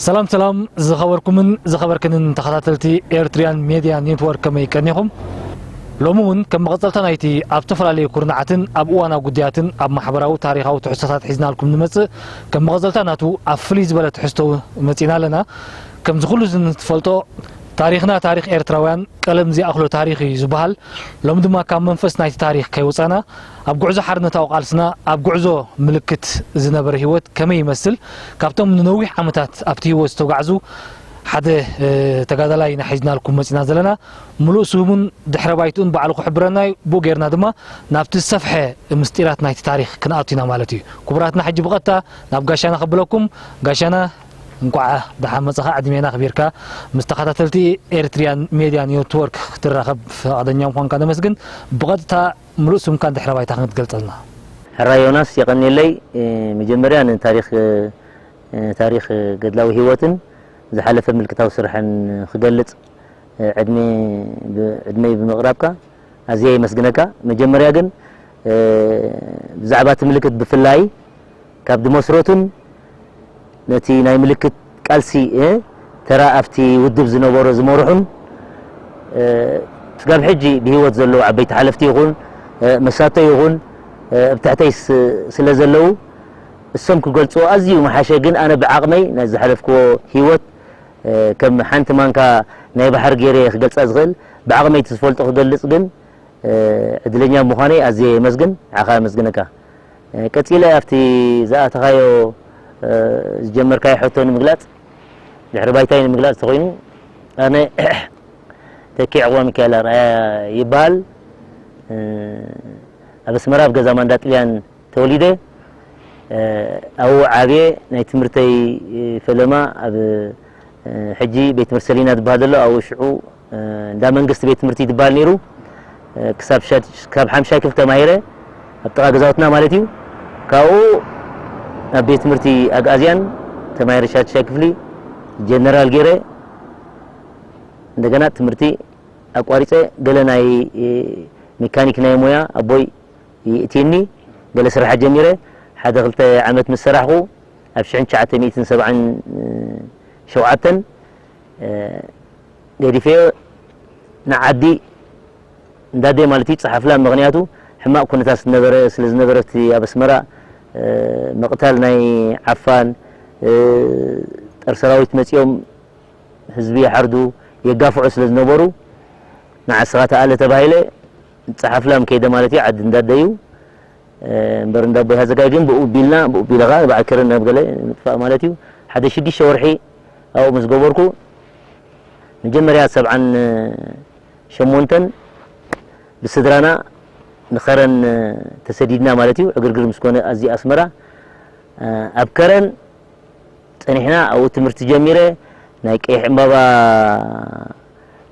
ሰላም ሰላም ዝኸበርኩምን ዝኸበርክንን ተኸታተልቲ ኤርትሪያን ሜድያ ኔትወርክ፣ ከመይ ቀኒኹም? ሎሚ እውን ከም መቐጸልታ ናይቲ ኣብ ዝተፈላለዩ ኩርናዓትን ኣብ እዋናዊ ጉዳያትን ኣብ ማሕበራዊ ታሪኻዊ ትሕዝቶታት ሒዝናልኩም ንመጽእ፣ ከም መቐጸልታ ናቱ ኣብ ፍልይ ዝበለ ትሕዝቶ መጺና ኣለና። ከምዚ ኩሉ ዝንትፈልጦ፣ ታሪኽና ታሪኽ ኤርትራውያን፣ ቀለም ዘይኣኽሎ ታሪኽ እዩ ዝበሃል። ሎሚ ድማ ካብ መንፈስ ናይቲ ታሪኽ ከይወጻና፣ ኣብ ጉዕዞ ሓርነታዊ ቃልስና፣ ኣብ ጉዕዞ ምልክት ዝነበረ ህይወት ከመይ ይመስል፣ ካብቶም ንነዊሕ ዓመታት ኣብቲ ህይወት ዝተጓዕዙ ሓደ፣ እ፣ ተጋዳላይ ኢና ሒዝናልኩም መጺና ዘለና። ምሉእ ስሙን ድሕረ ባይትኡን ባዕሉ ክሕብረና እዩ። ብኡ ጌርና ድማ ናብቲ ዝሰፍሐ ምስጢራት ናይቲ ታሪኽ ክንኣቱ ኢና ማለት እዩ። ክቡራትና፣ ሕጂ ብቐጥታ ናብ ጋሻና ከብለኩም። ጋሻና፣ እንቋዕ ደሓን መጻኻ፣ ዕድሜና ኣኽቢርካ ምስ ተኸታተልቲ ኤርትሪያን ሜድያ ኔትወርክ ክትራኸብ ፈቓደኛ ምዃንካ ነመስግን። ብቐጥታ ምሉእ ስምካን ድሕረ ባይታኻን ክትገልጸልና። ሕራይ ዮናስ፣ የቐንየለይ። እ፣ መጀመርያ ንታሪኽ፣ እ፣ ታሪኽ ገድላዊ ህይወትን ዝሓለፈ ምልክታዊ ስራሕን ክገልጽ፣ እ፣ ዕድሜ ብ-፣ ዕድመይ ብምቕራብካ ኣዝየ የመስግነካ። መጀመርያ ግን፣ እ፣ ብዛዕባ እቲ ምልክት ብፍላይ ካብ ዝመስረቱን ነቲ ናይ ምልክት ቃልሲ፣ እ፣ ተራ ኣብቲ ውድብ ዝነበሮ ዝመርሑን፣ እ፣ ስጋብ ሕጂ ብህይወት ዘለዉ ዓበይቲ ሓለፍቲ ይኹን፣ እ፣ መሳቶ ይኹን፣ እ፣ ኣብ ትሕተይ ስ-፣ ስለ ዘለዉ እሶም ክገልጽዎ ኣዝዩ ምሓሸ። ግን ኣነ ብዓቕመይ ናይ ዝሓለፍክዎ ህይወት፣ እ፣ ከም ሓንቲ ማንካ ናይ ባሕሪ ገይረ ክገልጻ ዝኽእል፣ ብዓቕመይ እቲ ዝፈልጦ ክገልጽ ግን፣ እ፣ ዕድለኛ ምዃነይ ኣዝየ የመስግን፣ ንዓኻ የመስግነካ። እ፣ ቀጺለ ኣብቲ ዝኣተኻዮ፣ እ፣ ዝጀመርካዮ ሕቶ ንምግላጽ፣ ድሕሪ ባይታይ ንምግላጽ ተኾይኑ፣ ኣነ ተኪ ዕቑባ ሚካኤል ኣርኣያ ይበሃል። እ፣ ኣብ ኣስመራ ኣብ ገዛ ማንዳ ጥልያን ተወሊደ። እ፣ ኣብኡ ዓብየ። ናይ ትምህርተይ፣ እ፣ ፈለማ ኣብ፣ እ፣ ሕጂ ቤት ትምህርቲ ሰሊና ዝበሃል ዘሎ፣ ኣብኡ ሽዑ፣ እ፣ እንዳ መንግስቲ ቤት ትምህርቲ ዝበሃል ነይሩ። እ፣ ክሳብ ሻድ-፣ ካብ ሓምሻይ ክፍሊ ተማሂረ፣ ኣብ ጥቓ ገዛውትና ማለት እዩ። ካብኡ ናብ ቤት ትምህርቲ ኣግኣዝያን ተማሂረ፣ ሻድሻይ ክፍሊ ጀነራል ገይረ። እንደገና ትምህርቲ ኣቋሪጸ፣ ገለ ናይ፣ እ፣ ሜካኒክ ናይ ሞያ ኣቦይ ይእትየኒ፣ ገለ ስራሕ ጀሚረ። ሓደ ክልተ ዓመት ምስ ሰራሕኩ፣ ኣብ ሽሕን ትሽዓተ ሚእትን ሰብዓን ሸውዓተን፣ እ፣ ገዲፈዮ ንዓዲ እንዳደ ማለት እዩ፣ ጸሓፍላ። ምኽንያቱ ሕማቕ ኩነታት ዝነበረ፣ ስለ ዝነበረ፣ እቲ ኣብ ኣስመራ፣ እ፣ ምቕታል ናይ ዓፋን፣ እ፣ ጸረ ሰራዊት መጺኦም ህዝቢ ይሓርዱ፣ የጋፍዑ ስለ ዝነበሩ፣ ንዓስኻ ተኣለ ተባሂለ፣ ጸሓፍላም ከይደ ማለት እዩ፣ ዓዲ እንዳደዩ። እ፣ እምበር እንዳቦይ ሃዘጋይ ግን ብኡ ቢልና፣ ብኡ ቢለኻ፣ ብኣከረ ናብ ገለ ምጥፋእ ማለት እዩ። ሓደ ሽዱሽተ ወርሒ ኣብኡ ምስ ገበርኩ፣ መጀመርያ ሰብዓን ሸሞንተን ብስድራና ንኸረን ተሰዲድና ማለት እዩ። ዕግርግር ምስ ኮነ ኣዚ ኣስመራ፣ እ፣ ኣብ ከረን ጸኒሕና። ኣብኡ ትምህርቲ ጀሚረ። ናይ ቀይሕ ዕምባባ፣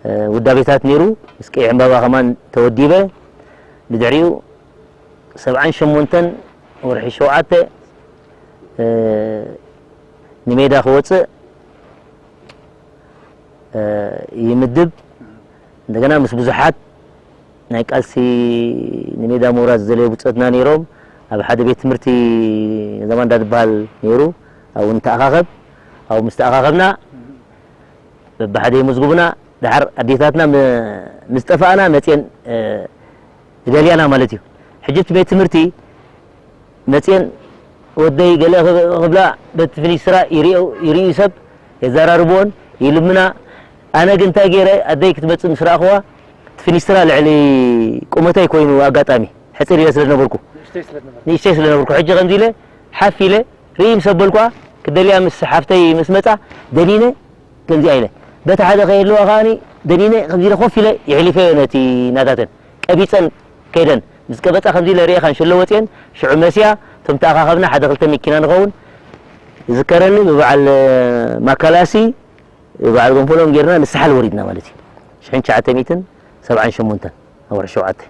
እ፣ ውዳቤታት ነይሩ። ምስ ቀይሕ ዕምባባ ከማን ተወዲበ። ብድሕሪኡ ሰብዓን ሸሞንተን ወርሒ ሸውዓተ፣ እ፣ ንሜዳ ክወጽእ፣ እ፣ ይምድብ። እንደገና ምስ ብዙሓት ናይ ቃልሲ ንሜዳ ምውራድ ዝደለዩ ብጾትና ነይሮም። ኣብ ሓደ ቤት ትምህርቲ ዘማንዳ ዝበሃል ነይሩ። ኣብኡ ንተኣኻኸብ። ኣብኡ ምስ ተኣኻኸብና፣ በብሓደ ይምዝግቡና። ደሓር ኣዴታትና ም-፣ ምስ ጠፋእና መጽየን፣ እ፣ ይደልያና ማለት እዩ። ሕጂ እቲ ቤት ትምህርቲ መጽየን ወደይ ገለ ክብ-፣ ክብላ በቲ ፊኒስትራ ይርእዩ፣ ይርእዩ ሰብ፣ የዘራርብዎን ይልምና። ኣነ ግን እንታይ ገይረ፣ ኣደይ ክትመጽእ ምስ ረኣኽዋ፣ እቲ ፊኒስትራ ልዕሊ ቁመተይ ኮይኑ፣ ኣጋጣሚ ሕጽር ኢለ ስለ ዝነበርኩ፣ ንእሽተይ ስለ ዝነበርኩ። ንእሽተይ ስለ ነበርኩ፣ ሕጂ ከምዚ ኢለ ሓፍ ኢለ ርእይ ምስ ኣበልኳ፣ ክደልያ ምስ ሓፍተይ ምስ መጻ፣ ደኒነ ከምዚኣ ኢለ፣ በቲ ሓደ ከየለዋ ከኣኒ ደኒነ ከምዚ ኢለ ኮፍ ኢለ የሕሊፈዮ ነቲ ናታተን። ቀቢጸን ከይደን። ምስ ቀበጻ ከምዚ ኢለ ርእየ ካንሸሎ ወጽየን፣ ሽዑ መስያ፣ እቶም ተኣኻኸብና ሓደ ክልተ መኪና ንኸውን። ይዝከረኒ፣ ብበዓል ማካላሲ፣ ብበዓል ጎንፎሎም ጌርና ንሳሓል ወሪድና ማለት እዩ። ሽሕን ትሽዓተ ሚእትን ሰብዓን ሸሞንተን ኣብ ወርሒ ሸውዓተ።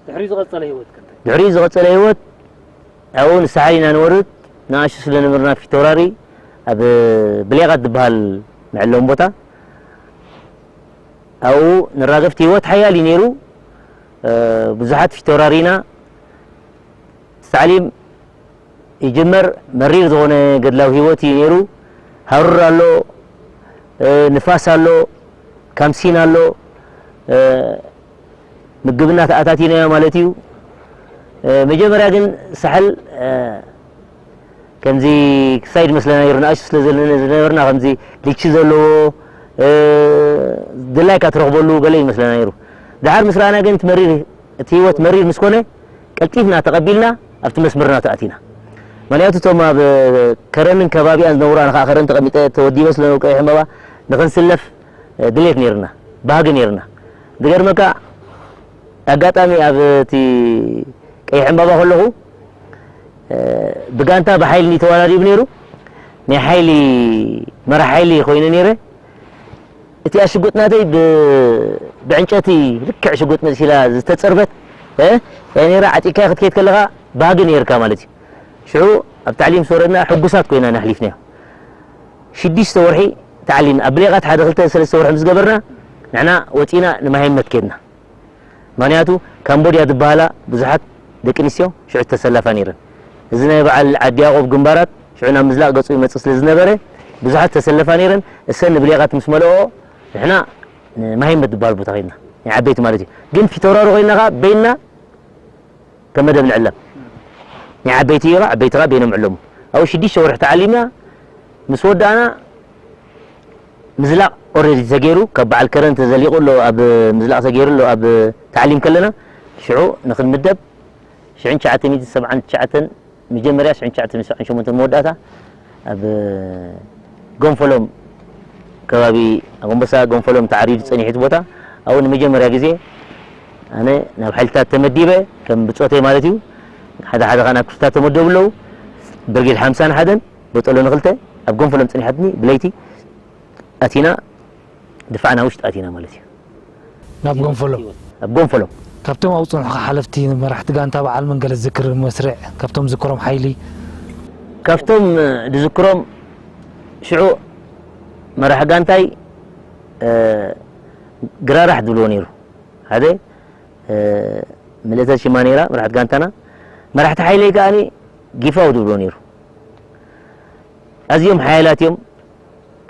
ድሕሪኡ ዝቐጸለ ህይወት ከ እንታይ? ድሕሪኡ ዝቐጸለ ህይወት፣ ኣብኡ ንሳሓል ኢና ንወርድ። ንኣሽቱ ስለ ነበርና ፊተውራሪ ኣብ ብሌቓት ዝበሃል መዕለሚ ቦታ፣ ኣብኡ ንራገፍቲ ህይወት ሓያል እዩ ነይሩ። እ፣ ብዙሓት ፊተውራሪ ኢና። እቲ ታዕሊም ይጅመር መሪር ዝኾነ ገድላዊ ህይወት እዩ ነይሩ። ሃሩር ኣሎ፣ ንፋስ ኣሎ፣ ካምሲን ኣሎ፣ ምግብና ተኣታቲናዮ ማለት እዩ። መጀመርያ ግን ሳሕል ከምዚ ክሳይድ መስለና ነይሩ፣ ንኣሽቱ ስለ ዝነበርና ከምዚ ልቺ ዘለዎ ድላይካ ትረኽበሉ ገለ ይመስለና ነይሩ። ድሓር ምስ ረኣና ግን እቲ መሪር እቲ ህይወት መሪር ምስ ኮነ ቀልጢፍና ተቐቢልና ኣብቲ መስመርና ተኣቲና። ምኽንያቱ እቶም ኣብ ከረንን ከባቢኣን ዝነብሩ፣ ኣነ ከዓ ከረን ተቐሚጠ ተወዲበ ስለ ቀይሕ ዕምባባ ንኽንስለፍ ድሌት ነይርና፣ ባህጊ ነይርና። ዝገርመካ ኣጋጣሚ ኣብ እቲ ቀይሕ ዕምባባ ከለኹ ብጋንታ ብሓይሊ ተወዳዲቡ ነይሩ። ናይ ሓይሊ መራሕ ሓይሊ ኮይነ ነይረ። እቲኣ ሽጉጥ ናተይ ብ- ብዕንጨቲ ልክዕ ሽጉጥ መሲላ ዝተጸርበት እ እያ ነይራ። ዓጢቕካያ ክትከይድ ከለኻ ባህጊ ነይርካ ማለት እዩ። ሽዑ ኣብ ታዕሊም ምስ ወረድና ሕጉሳት ኮይና ንሕሊፍናዮ። ሽዱሽተ ወርሒ ታዕሊም ኣብ ብሌቓት ሓደ ክልተ ሰለስተ ወርሒ ምስ ገበርና ንሕና ወጺና ንማሄመት ከድና። ምኽንያቱ ካምቦድያ ዝበሃላ ብዙሓት ደቂ ኣንስትዮ ሽዑ ተሰለፋ ነይረን። እዚ ናይ በዓል ዓዲ ያዕቆብ ግንባራት ሽዑ ናብ ምዝላቕ ገጹ ይመጽእ ስለ ዝነበረ ብዙሓት ተሰለፋ ነይረን። እሰን ንብሌቓት ምስ መልኦ ንሕና ንማሂመት ዝበሃል ቦታ ከይድና፣ ናይ ዓበይቲ ማለት እዩ። ግን ፊተውራሪ ኮይንና ከኣ በይንና ከም መደብ ንዕለም። ናይ ዓበይቲ እዩ፣ ዓበይቲ ከኣ በይኖም ዕለሙ። ኣብኡ ሽዱሽተ ወርሒ ተዓሊምና ምስ ወዳእና ምዝላቕ ኦረዲ ተገይሩ፣ ካብ በዓል ከረን ተዘሊቑ ኣሎ፣ ኣብ ምዝላቕ ተገይሩ ኣሎ፣ ኣብ ታዕሊም ከለና። ሽዑ ንኽንምደብ ሽሕን ትሽዓተ ሚእትን ሰብዓን ትሽዓተን መጀመርያ፣ ሽሕን ትሽዓተ ሚእትን ሰብዓን ሸሞንተን መወዳእታ ኣብ ጎንፈሎም ከባቢ፣ ኣብ ኣንበሳ ጎንፈሎም ተዓሪዱ ጸኒሑ እቲ ቦታ። ኣብኡ ንመጀመርያ ግዜ ኣነ ናብ ሓይልታት ተመዲበ፣ ከም ብጾተይ ማለት እዩ። ሓደ ሓደ ከኣ ናብ ክፍልታት ተመደቡ ኣለዉ። ብርጌድ ሓምሳን ሓደን ቦጦሎ ንኽልተ ኣብ ጎንፈሎም ጸኒሓትኒ፣ ብለይቲ ኣቲና፣ ድፋዕና ውሽጢ ኣቲና ማለት እዩ። ናብ ጎንፈሎም? ኣብ ጎንፈሎም። ካብቶም ኣብኡ ዝጸንሑኻ ሓለፍቲ፣ መራሕቲ ጋንታ በዓል መን ገለ ትዝክር? መስርዕ ካብቶም ዝዝክሮም ሓይሊ? ካብቶም ዝዝክሮም ሽዑ መራሕ ጋንታይ እ፣ ግራራሕ ዝብልዎ ነይሩ። ሓደ እ፣ ምልእተ ሽማ ነይራ መራሕቲ ጋንታና። መራሕቲ ሓይለይ ከኣኒ ጊፋው ዝብልዎ ነይሩ። ኣዝዮም ሓያላት እዮም።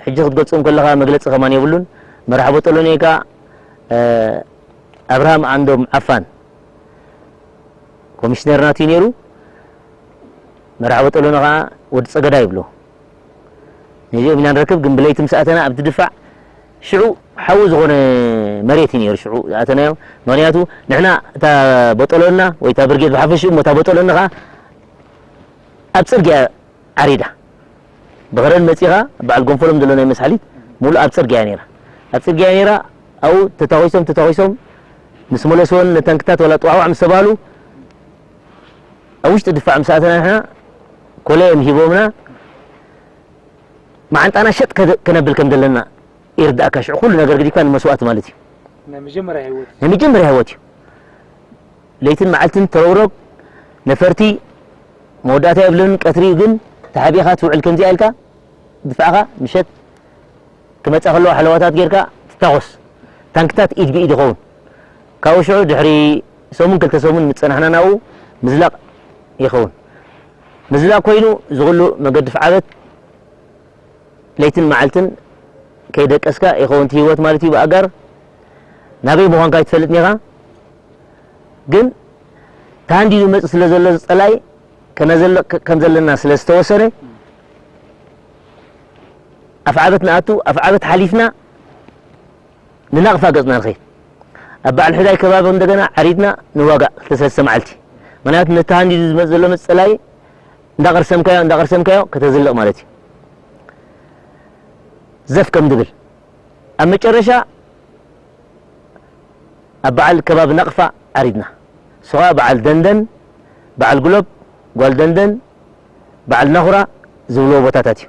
ሕጂ ክትገልጾም ከለኻ መግለጺ ከማን የብሉን። መራሕ ቦጦሎኒ ከኣ እ፣ ኣብርሃም ዓንዶም ዓፋን ኮሚሽነር ናቱ ነይሩ። መራሕ ቦጦሎኒ ከኣ ወዲ ጸገዳ ይብሎ። ነዚኦም ኢና ንረክብ፣ ግን ብለይቲ ምስ ኣተና ኣብቲ ድፋዕ ሽዑ ሓዊ ዝኾነ መሬት እዩ ነይሩ። ሽዑ ዝኣተናዮ፣ ምኽንያቱ ንሕና እታ ቦጦሎና ወይ እታ ብርጌድ ብሓፈሽኡ እሞ እታ ቦጦሎና ከኣ ኣብ ጽርግያ ዓሪዳ። ብኸረን መጺኻ በዓል ጎንፈሎም ዘሎ ናይ መስሓሊት ሙሉእ ኣብ ጽርግያ ነይራ። ኣብ ጽርግያ ነይራ፣ ኣብኡ ተታኺሶም፣ ተታኺሶም ምስ መለስወን፣ ነታንክታት ዋላ ጥዋዕዋዕ ምስ ተባህሉ፣ ኣብ ውሽጢ ድፋዕ ምስ ኣተና ንሕና ኮለዮም ሂቦምና፣ መዓንጣና ሸጥ ከ-፣ ከነብል ከም ዘለና ይርዳእካ። ሽዑ ኩሉ ነገር ገዲፍካ ንመስዋእቲ ማለት እዩ። ናይ መጀመርያ ህይወት። ናይ መጀመርያ ህይወት እዩ። ለይትን መዓልትን ተረውረግ፣ ነፈርቲ መወዳእታ የብልን። ቀትሪ ግን ተሓቢእኻ ትውዕል። ከምዚኣ ኢልካ ድፋዕካ ምሸት ክመጻ ከለዋ ሓለዋታት ጌርካ ትታኾስ። ታንክታት ኢድ ብኢድ ይኸውን። ካብኡ ሽዑ ድሕሪ ሰሙን ክልተ ሰሙን ምስ ጸናሕና ናብኡ ምዝላቕ ይኸውን። ምዝላቕ ኮይኑ ዝኹሉ መገዲ ፍዓበት ለይትን መዓልትን ከይደቀስካ ይኸውን እቲ ህይወት ማለት እዩ። ብኣጋር ናበይ ምዃንካ ኣይትፈልጥን ኢኻ። ግን ተሃንዲዱ መጽእ ስለ ዘሎ ጸላኢ ከነዘልቕ ከም ዘለና ስለ ዝተወሰነ ኣፍዓበት ንኣቱ፣ ኣፍዓበት ሓሊፍና ንናቕፋ ገጽና ንኸይድ። ኣብ በዓል ሕዳይ ከባቢ እንደገና ዓሪድና ንዋጋእ ክልተ ሰለስተ መዓልቲ። ምኽንያቱ ነቲ ተሃንዲዱ ዝመጽእ ዘሎ መጽእ ጸላኢ እንዳቐርሰምካዮ፣ እንዳቐርሰምካዮ ከተዝልቕ ማለት እዩ። ዘፍ ከም ድብል። ኣብ መጨረሻ ኣብ በዓል ከባቢ ናቕፋ ዓሪድና። እሱ ኸኣ በዓል ደንደን፣ በዓል ጉሎብ፣ ጓል ደንደን፣ በዓል ናኹራ ዝብልዎ ቦታታት እዩ።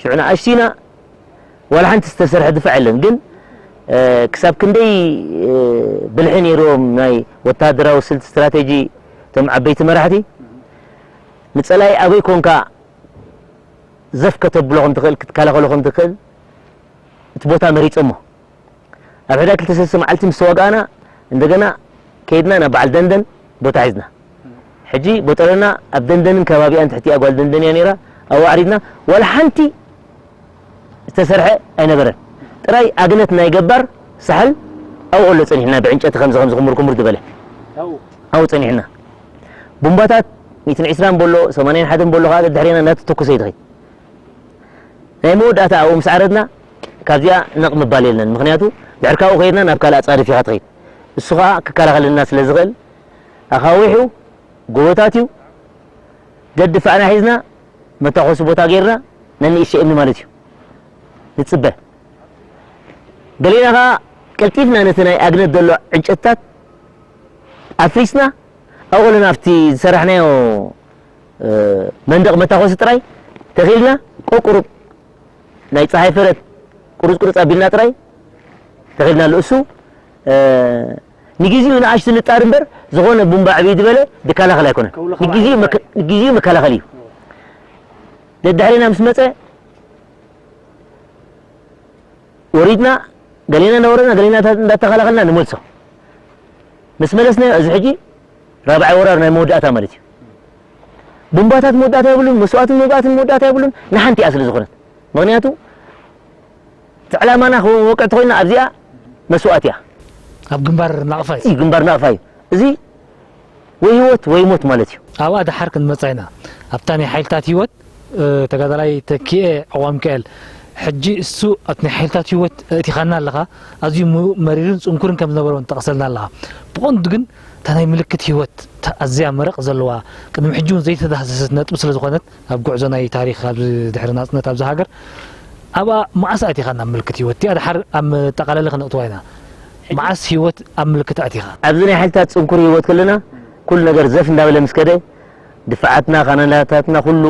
ሽዑ ንኣሽቱ ኢና፣ ዋላ ሓንቲ ዝተሰርሐ ድፋዕ የለን። ግን፣ እ፣ ክሳብ ክንደይ፣ እ፣ ብልሒ ነይርዎም ናይ ወተሃደራዊ ስልቲ ስትራቴጂ እቶም ዓበይቲ መራሕቲ፣ ንጸላኢ ኣበይ ኮንካ ዘፍ ከተብሎ ከም ትኽእል፣ ክትከላኸሎ ከም ትኽእል እቲ ቦታ መሪጾሞ። ኣብ ሕዳይ ክልተ ሰለስተ መዓልቲ ምስ ተዋጋእና፣ እንደገና ከይድና ናብ በዓል ደንደን ቦታ ሒዝና። ሕጂ ቦጠሎና ኣብ ደንደንን ከባቢኣን ትሕቲኣ ጓል ደንደን እያ ነይራ። ኣብኡ ኣዕሪድና ዋላ ሓንቲ ዝተሰርሐ ኣይነበረን። ጥራይ ኣግነት ናይ ገባር ሳሕል ኣብኡ ኣሎ ጸኒሕና፣ ብዕንጨቲ ከምዚ ከምዚ ክሙር ክሙር ዝበለ ኣብኡ ጸኒሕና። ቡምባታት ሚእትን ዕስራን በሎ ሰማንያን ሓደን በሎ ከዓ ደድሕሬና እናተተኮሰ ይትኸድ። ናይ መወዳእታ ኣብኡ ምስ ዓረድና ካብዚኣ ነቕ ምባል የለን። ምኽንያቱ ድሕር ካብኡ ከይድና ናብ ካልእ ኣጻድፍ ኢኻ ትኸይድ። እሱ ከዓ ክከላኸለልና ስለ ዝኽእል ኣኻዊሑ ጎቦታት እዩ። ደድፋዕና ሒዝና መታኾሲ ቦታ ጌርና ነንእሽተይ እምኒ ማለት እዩ ንጽበ። ገሊና ኸዓ ቀልጢፍና ነቲ ናይ ኣግነት ዘሎ ዕንጨትታት ኣፍሪስና ኣብኡ ከለና ኣብቲ ዝሰራሕናዮ መንደቕ መታኾሲ ጥራይ ተኺልና ቆቁሩብ ናይ ፀሓይ ፈረት ቁርፅ ቁርፅ ኣቢልና ጥራይ ተኺልና ኣሎ። እሱ ንግዜኡ ንኣሽቱ ንጣር እምበር ዝኾነ ቡምባ ዕብይ ዝበለ ድከላኸል ኣይኮነን። ንግዜኡ መከላኸሊ እዩ። ደድሕሬና ምስ መፀ ወሪድና ገሌና እናወረድና ገሌና እንዳተኸላኸልና ንመልሶ። ምስ መለስናዮ እዚ ሕጂ ራብዓይ ወራር ናይ መወዳእታ ማለት እዩ። ቡምባታት መወዳእታ የብሉን፣ መስዋእትን መውጋእትን መወዳእታ የብሉን። ንሓንቲ እያ ስለ ዝኾነት፣ ምኽንያቱ እቲ ዕላማና ክወቅዕ ተኾይና ኣብዚኣ መስዋእት እያ። ኣብ ግንባር ናቕፋ እዩ። እዩ ግንባር ናቕፋ እዩ። እዚ ወይ ህይወት ወይ ሞት ማለት እዩ። ኣብኣ ደሓር ክንመጻ ኢና። ኣብታ ናይ ሓይልታት ህይወት ተጋዳላይ ተኪኤ ዕቋም ሚካኤል፣ ሕጂ እሱ ኣብቲ ናይ ሓይልታት ህይወት እቲኻና ኣለኻ። ኣዝዩ መሪርን ጽንኩርን ከም ዝነበረ እውን ጠቕሰልና ኣለኻ። ብቐንዱ ግን እታ ናይ ምልክት ህይወት፣ እታ ኣዝያ መረቕ ዘለዋ፣ ቅድሚ ሕጂ እውን ዘይተዳህሰሰት ነጥቢ ስለ ዝኾነት፣ ኣብ ጉዕዞ ናይ ታሪኽ፣ ኣብ ድሕሪ ናጽነት ኣብዚ ሃገር፣ ኣብኣ መዓስ ኣቲኻ ናብ ምልክት ህይወት? እቲኣ ድሓር ኣብ መጠቓለሊ ክነእትዋ ኢና። መዓስ ህይወት ኣብ ምልክት ኣቲኻ? ኣብዚ ናይ ሓይልታት ጽንኩር ህይወት ከለና፣ ኩሉ ነገር ዘፍ እንዳበለ ምስ ከደ፣ ድፋዓትና፣ ካናላታትና ኩሉ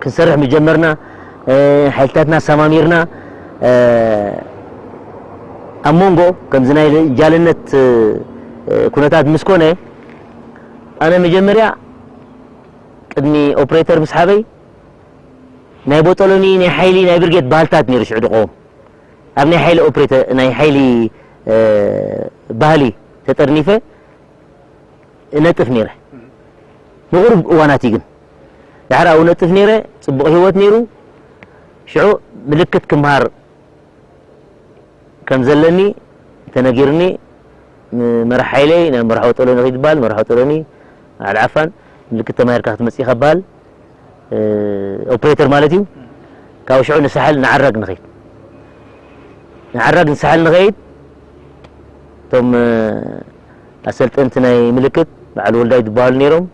ክንሰርሕ ምጀመርና፣ ሓይልታትና ኣሰማሚርና፣ ኣብ መንጎ ከምዚ ናይ ጃልነት ኩነታት ምስ ኮነ፣ ኣነ መጀመርያ ቅድሚ ኦፕሬተር ምስሓበይ ናይ ቦጦሎኒ፣ ናይ ሓይሊ፣ ናይ ብርጌድ ባህልታት ነይሩ ሽዑ ድቆም። ኣብ ናይ ሓይሊ ኦፕሬተር፣ ናይ ሓይሊ ባህሊ ተጠርኒፈ እነጥፍ ነይረ። ንቑሩብ እዋናት እዩ ግን። ድሓር ኣብኡ ነጥፍ ነይረ፣ ጽቡቕ ህይወት ነይሩ። ሽዑ ምልክት ክምሃር ከም ዘለኒ ተነጊርኒ፣ መራሕ ሓይለይ ናብ መርሓ ወጠሎኒ ኺድ በሃል፣ መርሓ ወጠሎኒ በዓል ዓፋን ምልክት ተማሂርካ ክትመጽእ ኢኻ በሃል። ኦፕሬተር ማለት እዩ። ካብ ሽዑ ንሳሕል ንዓራግ ንኸይድ። ንዓራግ ንሳሕል ንኸይድ። እቶም ኣሰልጠንቲ ናይ ምልክት በዓል ወልዳይ ዝበሃሉ ነይሮም።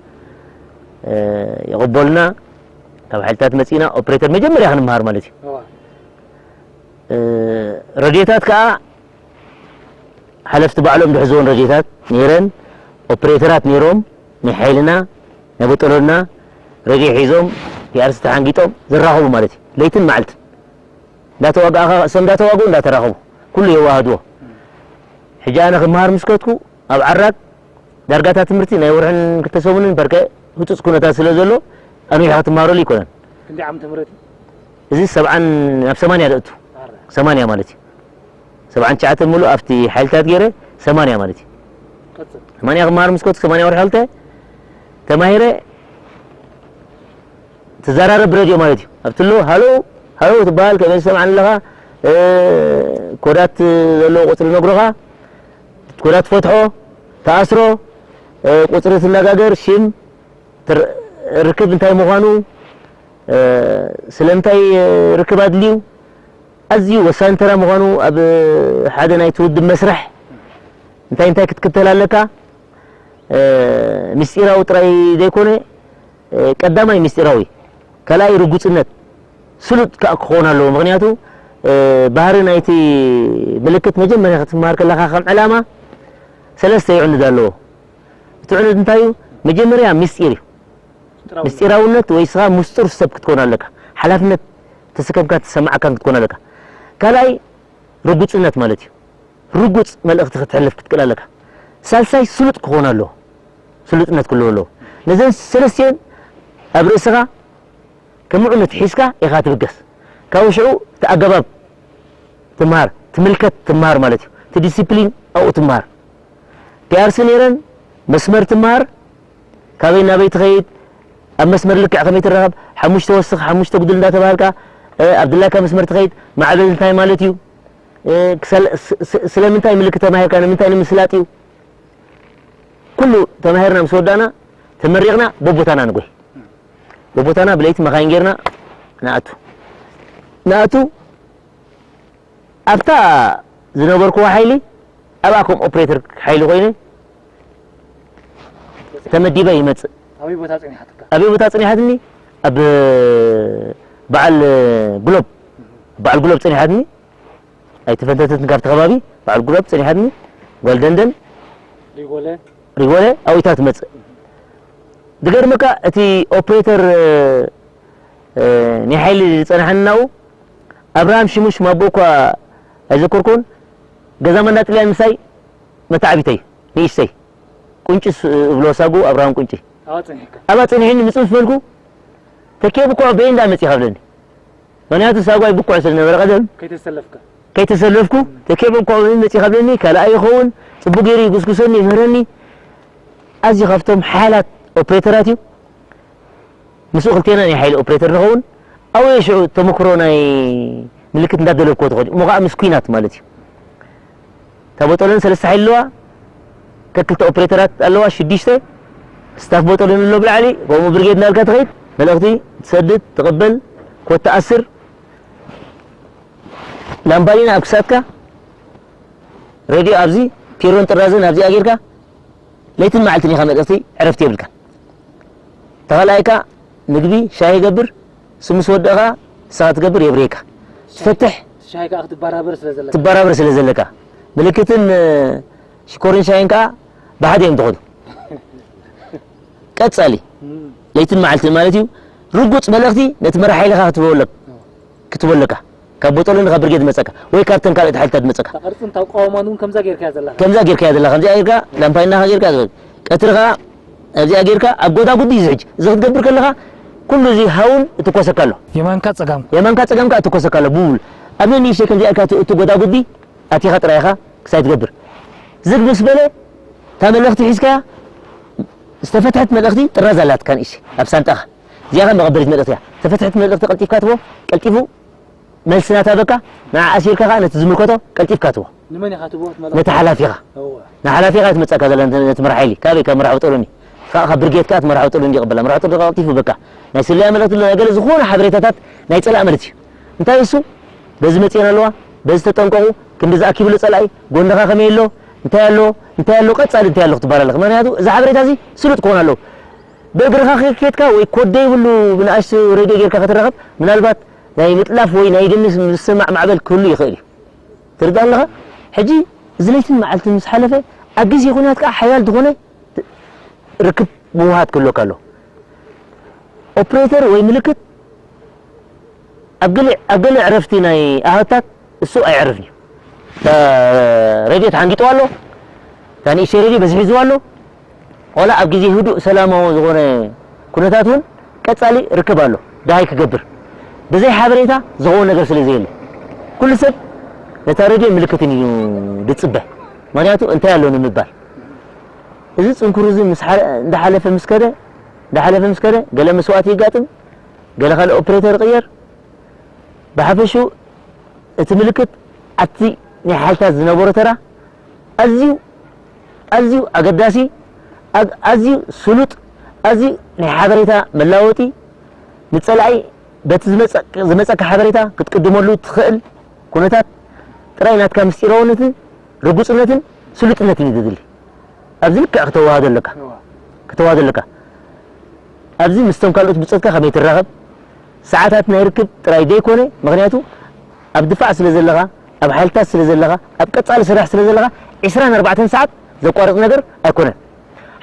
ይቕበሉና። ካብ ሓይልታት መጺእና ኦፕሬተር መጀመርያ ክንምሃር ማለት እዩ። ረድዮታት ከኣ ሓለፍቲ ባዕሎም ዝሕዝወን ረድዮታት ነይረን። ኦፕሬተራት ነይሮም፣ ናይ ሓይልና ናይ ቦጠሎና ረድዮ ሒዞም ፒኣርሲ ተሓንጊጦም ዝራኸቡ ማለት እዩ። ለይትን መዓልትን እንዳተዋጋእኻ፣ እሶም እንዳተዋግኡ እንዳተራኸቡ ኩሉ የዋህድዎ። ሕጂ ኣነ ክመሃር ምስ ከድኩ ኣብ ዓራግ ዳርጋታ ትምህርቲ ናይ ወርሕን ክልተ ሰሙንን በርከ ህጹጽ ኩነታት ስለ ዘሎ ኣንዊሕካ ትመሃረሉ ኣይኮነን። ክንደይ ዓመተ ምህረት እዩ? እዚ ሰብዓን ናብ ሰማንያ ደእቱ። ኣረ። ሰማንያ ማለት እዩ። ሰብዓን ትሽዓተን ምሉእ ኣብቲ ሓይልታት ገይረ ሰማንያ ማለት እዩ። ቀጽል። ሰማንያ ክመሃር ምስ ከድኩ ሰማንያ ወርሒ ክልተ ተማሂረ ትዘራረብ ብረድዮ ማለት እዩ። ኣብቲ ኣሎ ሃሎ ሃሎ ትበሃል፣ ከመይ ትሰምዓኒ ኣለኻ? ኮዳት ዘለዎ ቁጽሪ ነግሮኻ፣ ኮዳት ትፈትሖ፣ ትኣስሮ፣ ቁጽሪ ትነጋገር፣ ሽም፣ ርክብ እንታይ ምዃኑ፣ ስለምንታይ ርክብ ኣድልዩ፣ ኣዝዩ ወሳኒ ተራ ምዃኑ ኣብ ሓደ ናይቲ ውድብ መስርሕ እንታይ እንታይ ክትክተል ኣለካ፣ ምስጢራዊ ጥራይ ዘይኮነ ቀዳማይ ምስጢራዊ፣ ካልኣይ ርጉጽነት፣ ስሉጥ ከኣ ክኸውን ኣለዎ። ምኽንያቱ ባህሪ ናይቲ ምልክት መጀመርያ ክትመሃር ከለኻ ከም ዕላማ ሰለስተ ይዕኑድ ኣለዎ። እቲ ዕኑድ እንታይ እዩ? መጀመርያ ምስጢር እዩ። ምስጢራውነት ወይ ስኻ ምስጢር ሰብ ክትኮን ኣለካ። ሓላፍነት ተሰከምካ ተሰማዓካን ክትኮን ኣለካ። ካልኣይ ርጉጽነት ማለት እዩ። ርጉጽ መልእኽቲ ክትሕልፍ ክትክእል ኣለካ። ሳልሳይ ስሉጥ ክኾን ኣለዎ። ስሉጥነት ክህልዎ ኣለዎ። ነዘን ሰለስቲኤን ኣብ ርእስኻ ከም ዕኑድ ሒዝካ ኢኻ ትብገስ። ካብኡ ሽዑ እቲ ኣገባብ ትምሃር፣ ትምልከት ትምሃር ማለት እዩ። እቲ ዲሲፕሊን ኣብኡ ትምሃር። ፒኣርሲ ነይረን መስመር ትምሃር፣ ካበይ ናበይ ትኸይድ፣ ኣብ መስመር ልክዕ ከመይ ትረኸብ፣ ሓሙሽተ ወስኽ ሓሙሽተ ጉድል እንዳተባሃልካ ኣብ ድላካ መስመር ትኸይድ። ማዕበል እንታይ ማለት እዩ? ስለምንታይ ምልክት ተማሂርካ ንምንታይ ንምስላጥ እዩ? ኩሉ ተማሂርና ምስ ወዳእና ተመሪቕና በቦታና ንጎይ። በቦታና ብለይቲ መኻይን ጌርና ንኣቱ ንኣቱ ኣብታ ዝነበርኩዎ ሓይሊ ኣብኣ ከም ኦፕሬተር ሓይሊ ኮይነ ተመዲበ ይመጽእ። ኣበይ ቦታ ጸኒሓትካ? ኣበይ ቦታ ጸኒሓትኒ? ኣብ በዓል ግሎብ በዓል ግሎብ ጸኒሓትኒ። ኣይተፈንተተትን ካብቲ ከባቢ በዓል ግሎብ ጸኒሓትኒ። ጓል ደንደን ሪጎለ ሪጎለ ኣዊታ ትመጽእ። ዝገርመካ እቲ ኦፕሬተር ናይ ሓይሊ ዝጸናሓኒ ናብኡ ኣብርሃም ሽሙሽ ማቦ እኳ ኣይዘከርኩን። ገዛ ማንዳ ጥልያን ምሳይ መተዓቢተይ ንእሽተይ ቁንጭ እብሎ ሳጉ ኣብርሃም ቁንጭ ኣብኣ ጸኒሕኒ። ምጽእ ምስ በልኩ ተኬብ እኮ በይ እንዳ መጺኻ ብለኒ። ምክንያቱ ሳጓይ ብኩዕ ስለ ነበረ ቀደም ከይተሰለፍካ ከይተሰለፍኩ ተኬብ እኮ በይ መጺኻ ብለኒ። ካልኣ ይኸውን ጽቡቅ ገይሩ ይጉስጉሰኒ ይምህረኒ። ኣዝዩ ካብቶም ሓያላት ኦፕሬተራት እዩ። ምስኡ ክልቴና ናይ ሓይሊ ኦፕሬተር ንኸውን። ኣብኡ ሽዑ ተመክሮ ናይ ምልክት እንዳደለብክዎ ትኸዱ እሞ ከዓ ምስ ኩናት ማለት እዩ። እታ ቦጦሎኒ ሰለስተ ሓይሊ ኣለዋ። ከክልተ ኦፕሬተራት ኣለዋ ሽዱሽተ። ስታፍ ቦጦሎኒ ኣሎ ብላዕሊ። ከምኡ ብርጌድ እናልካ ትኸይድ። መልእኽቲ ትሰድድ ትቕበል። ኮታ ኣስር ላምባዲና ኣብ ክሳትካ። ሬድዮ ኣብዚ ቴሮን ጥራዝን ኣብዚኣ ጌርካ ለይትን መዓልትን ኢኻ መልእኽቲ ዕረፍቲ የብልካን። ተኻልኣይካ ምግቢ ሻሂ ገብር ስምስ ወደእኻ ንስኻ ትገብር የብርየካ ትፈትሕ ሻሂ ከዓ ክትበራበር ስለ ዘለካ ትበራበር ስለ ዘለካ ምልክትን ሽኮርን ሻይን ከዓ ብሓደ እዮም ትኸዱ። ቀጻሊ ለይትን መዓልትን ማለት እዩ። ርጉጽ መልእኽቲ ነቲ መራሒ ሓይልኻ ክትበወለክ ክትበለካ ካብ ቦጦሎኒ ካብ ብርጌድ መጸካ ወይ ካብተን ካልኦት ሓይልታት መጸካ። እታ ቅርጽን እታ ኣቋውማን እውን ከምዛ ጌርካያ ዘለኻ። ከምዛ ጌርካያ ዘለኻ ከምዚኣ ጌርካ ላምፓይናኻ ጌርካ ዝበል ቀትሪ ኸዓ ኣብዚኣ ጌርካ ኣብ ጎዳጉዲ እዩ ዝሕጅ እዚ ክትገብር ከለኻ ኩሉ እዚ ሃውን እትኮሰካ ኣሎ። የማንካ ጸጋምካ። የማንካ ጸጋምካ እትኮሰካ ኣሎ ብሙሉ ኣብ ነንእሽተይ ከምዚኣ ኢልካ እቲ ጎዳጉዲ ኣቲኻ ጥራይ ኢኻ ክሳይ ትገብር። ዝግ ምስ በለ እታ መልእኽቲ ሒዝካያ ዝተፈትሐት መልእኽቲ ጥራዝ ኣላትካ ንእሽተይ ኣብ ሳንጣኻ። እዚኣ ኸኣ መቐበሊት መልእኽቲ እያ። ዝተፈትሐት መልእኽቲ ቀልጢፍካ ትቦ ቀልጢፉ መልሲ ናታ በካ ንዓ ኣሲርካ ኸዓ ነቲ ዝምልከቶ ቀልጢፍካ ትቦ። ንመን ኢኻ ትቦ? ነቲ ሓላፊኻ። ንሓላፊኻ እያ ትመጻካ ዘላ ነቲ መራሕ ሓይሊ ካበይ ካብ መራሕ ብጠሉኒ። ከኣ ካብ ብርጌድ ከኣ እቲ መራሕ ብጠሉኒ ይቕበላ። መራሕ ብጠሉኒ ቀልጢፉ በካ ናይ ስለያ መልእኽቲ ኣሎ ናይ ገለ ዝኾነ ሓበሬታታት ናይ ጸላእ ማለት እዩ። እንታይ እሱ በዚ መጺኤን ኣለዋ በዚ ተጠንቀቑ ክንዲ ዝኣኪብሉ ጸላኢ ጎንኻ ከመይ ኣሎ እንታይ ኣሎ እንታይ ኣሎ ቀጻሊ እንታይ ኣሎ ክትበሃል ኣለኻ። ምክንያቱ እዚ ሓበሬታ እዚ ስሉጥ ክኾን ኣለዎ። ብእግርኻ ከይኬድካ ወይ ኮደ ይብሉ ብንኣሽቱ ሬድዮ ጌርካ ክትራኸብ ምናልባት ናይ ምጥላፍ ወይ ናይ ደም ምስማዕ ማዕበል ክህሉ ይኽእል እዩ። ትርዳእ ኣለኻ? ሕጂ እዚ ለይትን መዓልትን ምስ ሓለፈ ኣብ ግዜ ኩናት ከዓ ሓያል ዝኾነ ርክብ ምውሃድ ክህልወካ ኣሎ። ኦፕሬተር ወይ ምልክት ኣብ ገለ ኣብ ገለ ዕረፍቲ ናይ ኣሃታት እሱ ኣይዕርፍን እዩ። ሬድዮ ተሓንጊጥዋ ኣሎ። እታ ንእሽተይ ሬድዮ በዚ ሒዝዋ ኣሎ። ዋላ ኣብ ግዜ ህዱእ ሰላማዊ ዝኾነ ኩነታት እውን ቀጻሊ ርክብ ኣሎ። ደሃይ ክገብር ብዘይ ሓበሬታ ዝኸውን ነገር ስለ ዘየለ ኩሉ ሰብ ነታ ሬድዮ ምልክትን እዩ ዝጽበ። ምክንያቱ እንታይ ኣሎ ንምባል እዚ ጽንኩር እዚ ምስ ሓለ- እንዳሓለፈ ምስ ከደ እንዳሓለፈ ምስ ከደ ገለ መስዋእቲ ይጋጥም፣ ገለ ካልእ ኦፕሬተር ይቕየር። ብሓፈሽኡ እቲ ምልክት ኣብቲ ናይ ሓይልታት ዝነበሮ ተራ ኣዝዩ ኣዝዩ ኣገዳሲ፣ ኣዝዩ ስሉጥ፣ ኣዝዩ ናይ ሓበሬታ መላወጢ፣ ንጸላኢ በቲ ዝመጸካ ሓበሬታ ክትቅድመሉ ትኽእል ኩነታት ጥራይ ናትካ ምስጢራውነትን ርጉጽነትን ስሉጥነትን እዩ ዘድሊ። ኣብዚ ልክዕ ከተዋህዶ ኣለካ። ከተዋህዶ ኣለካ። ኣብዚ ምስቶም ካልኦት ብጾትካ ከመይ ትራኸብ፣ ሰዓታት ናይ ርክብ ጥራይ ዘይኮነ፣ ምኽንያቱ ኣብ ድፋዕ ስለ ዘለኻ፣ ኣብ ሓይልታት ስለ ዘለኻ፣ ኣብ ቀጻሊ ስራሕ ስለ ዘለኻ፣ ዕስራን ኣርባዕተን ሰዓት ዘቋርጽ ነገር ኣይኮነን።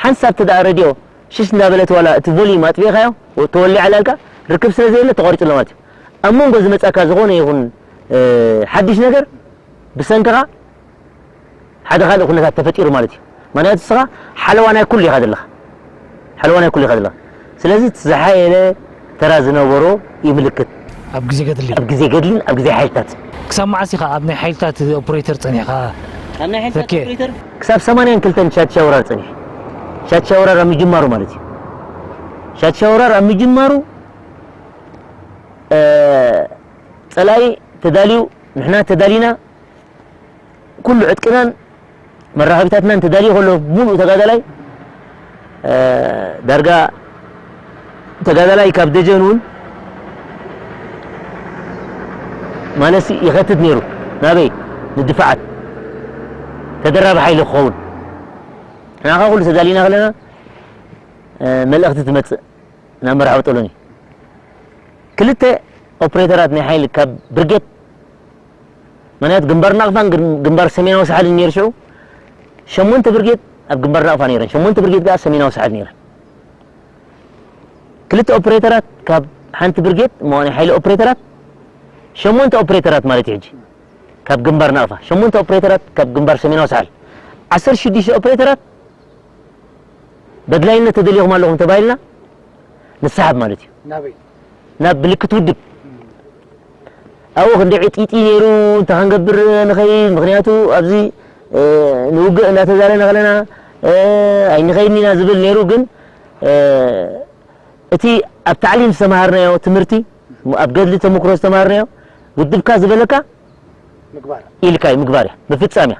ሓንሳብ ተደኣ ረድዮ ሽሽ እንዳበለት ዋላ እቲ ቮሊዩም ኣጥፊእካዮ ተወሊዓ ኣላልካ ርክብ ስለ ዘየለ ተቋሪጹ ኣሎ ማለት እዩ። ኣብ መንጎ ዝመጻካ ዝኾነ ይኹን ሓድሽ ነገር ብሰንክኻ ሓደ ካልእ ኩነታት ተፈጢሩ ማለት እዩ። ምክንያቱ ንስኻ ሓለዋ ናይ ኩሉ ኢኻ ዘለኻ። ሓለዋ ናይ ኩሉ ኢኻ ዘለኻ። ስለዚ እቲ ዝሓየለ ተራ ዝነበሮ ይምልክት። ኣብ ግዜ ገድሊ ኣብ ግዜ ገድልን ኣብ ግዜ ሓይልታት። ክሳብ መዓስ ኢኻ ኣብ ናይ ሓይልታት ኦፕሬተር ጸኒሕካ? ኣብ ናይ ሓይልታት ተኬ። ኦፕሬተር? ክሳብ ሰማንያን ክልተን ሻድሻይ ወራር ጸኒሐ። ሻድሻይ ወራር ኣብ ምጅማሩ ማለት እዩ። ሻድሻይ ወራር ኣብ ምጅማሩ፣ እ፣ ጸላኢ ተዳልዩ፣ ንሕና ተዳሊና፣ ኩሉ ዕጥቅናን መራኸቢታትናን ተዳልዩ ከሎ፣ ሙሉእ ተጋዳላይ፣ እ፣ ዳርጋ ተጋዳላይ ካብ ደጀን እውን ማለትሲ ይኸትት ነይሩ። ናበይ? ንድፋዓት። ተደራቢ ሓይሊ ክኸውን። ንዓኻ ኩሉ ተዳሊና ከለና፣ እ፣ መልእኽቲ ትመጽእ ናብ መራሒ ጠሎኒ። ክልተ ኦፕሬተራት ናይ ሓይሊ ካብ ብርጌድ፣ ምኽንያቱ ግንባር ናቕፋን ግን-፣ ግንባር ሰሜናዊ ሳሕልን ነይሩ ሽዑ። ሸሞንተ ብርጌድ ኣብ ግንባር ናቕፋ ነይረን፣ ሸሞንተ ብርጌድ ከኣ ሰሜናዊ ሳሕል ነይረን። ክልተ ኦፕሬተራት ካብ ሓንቲ ብርጌድ፣ እሞ ናይ ሓይሊ ኦፕሬተራት፣ ሸሞንተ ኦፕሬተራት ማለት እዩ። ሕጂ ካብ ግንባር ናቕፋ ሸሞንተ ኦፕሬተራት፣ ካብ ግንባር ሰሜናዊ ሳሕል ዓሰርተ ሽዱሽተ ኦፕሬተራት በድላይነት ተደሊኹም ኣለኹም ተባሂልና ንሰሓብ ማለት እዩ። ናበይ? ናብ ምልክት ውድብ። ኣብኡ ክንዲ ዕጢጢ ነይሩ፣ እንታይ ክንገብር ንኸይድ? ምኽንያቱ ኣብዚ፣ እ፣ ንውግእ እናተዛረና ከለና፣ እ፣ ኣይንኸይድን ኢና ዝብል ነይሩ። ግን፣ እ፣ እቲ ኣብ ታዕሊም ዝተምሃርናዮ ትምህርቲ፣ ኣብ ገድሊ ተመክሮ ዝተምሃርናዮ፣ ውድብካ ዝበለካ ምግባር። ኢልካ እዩ፣ ምግባር እያ፣ ምፍጻም እያ።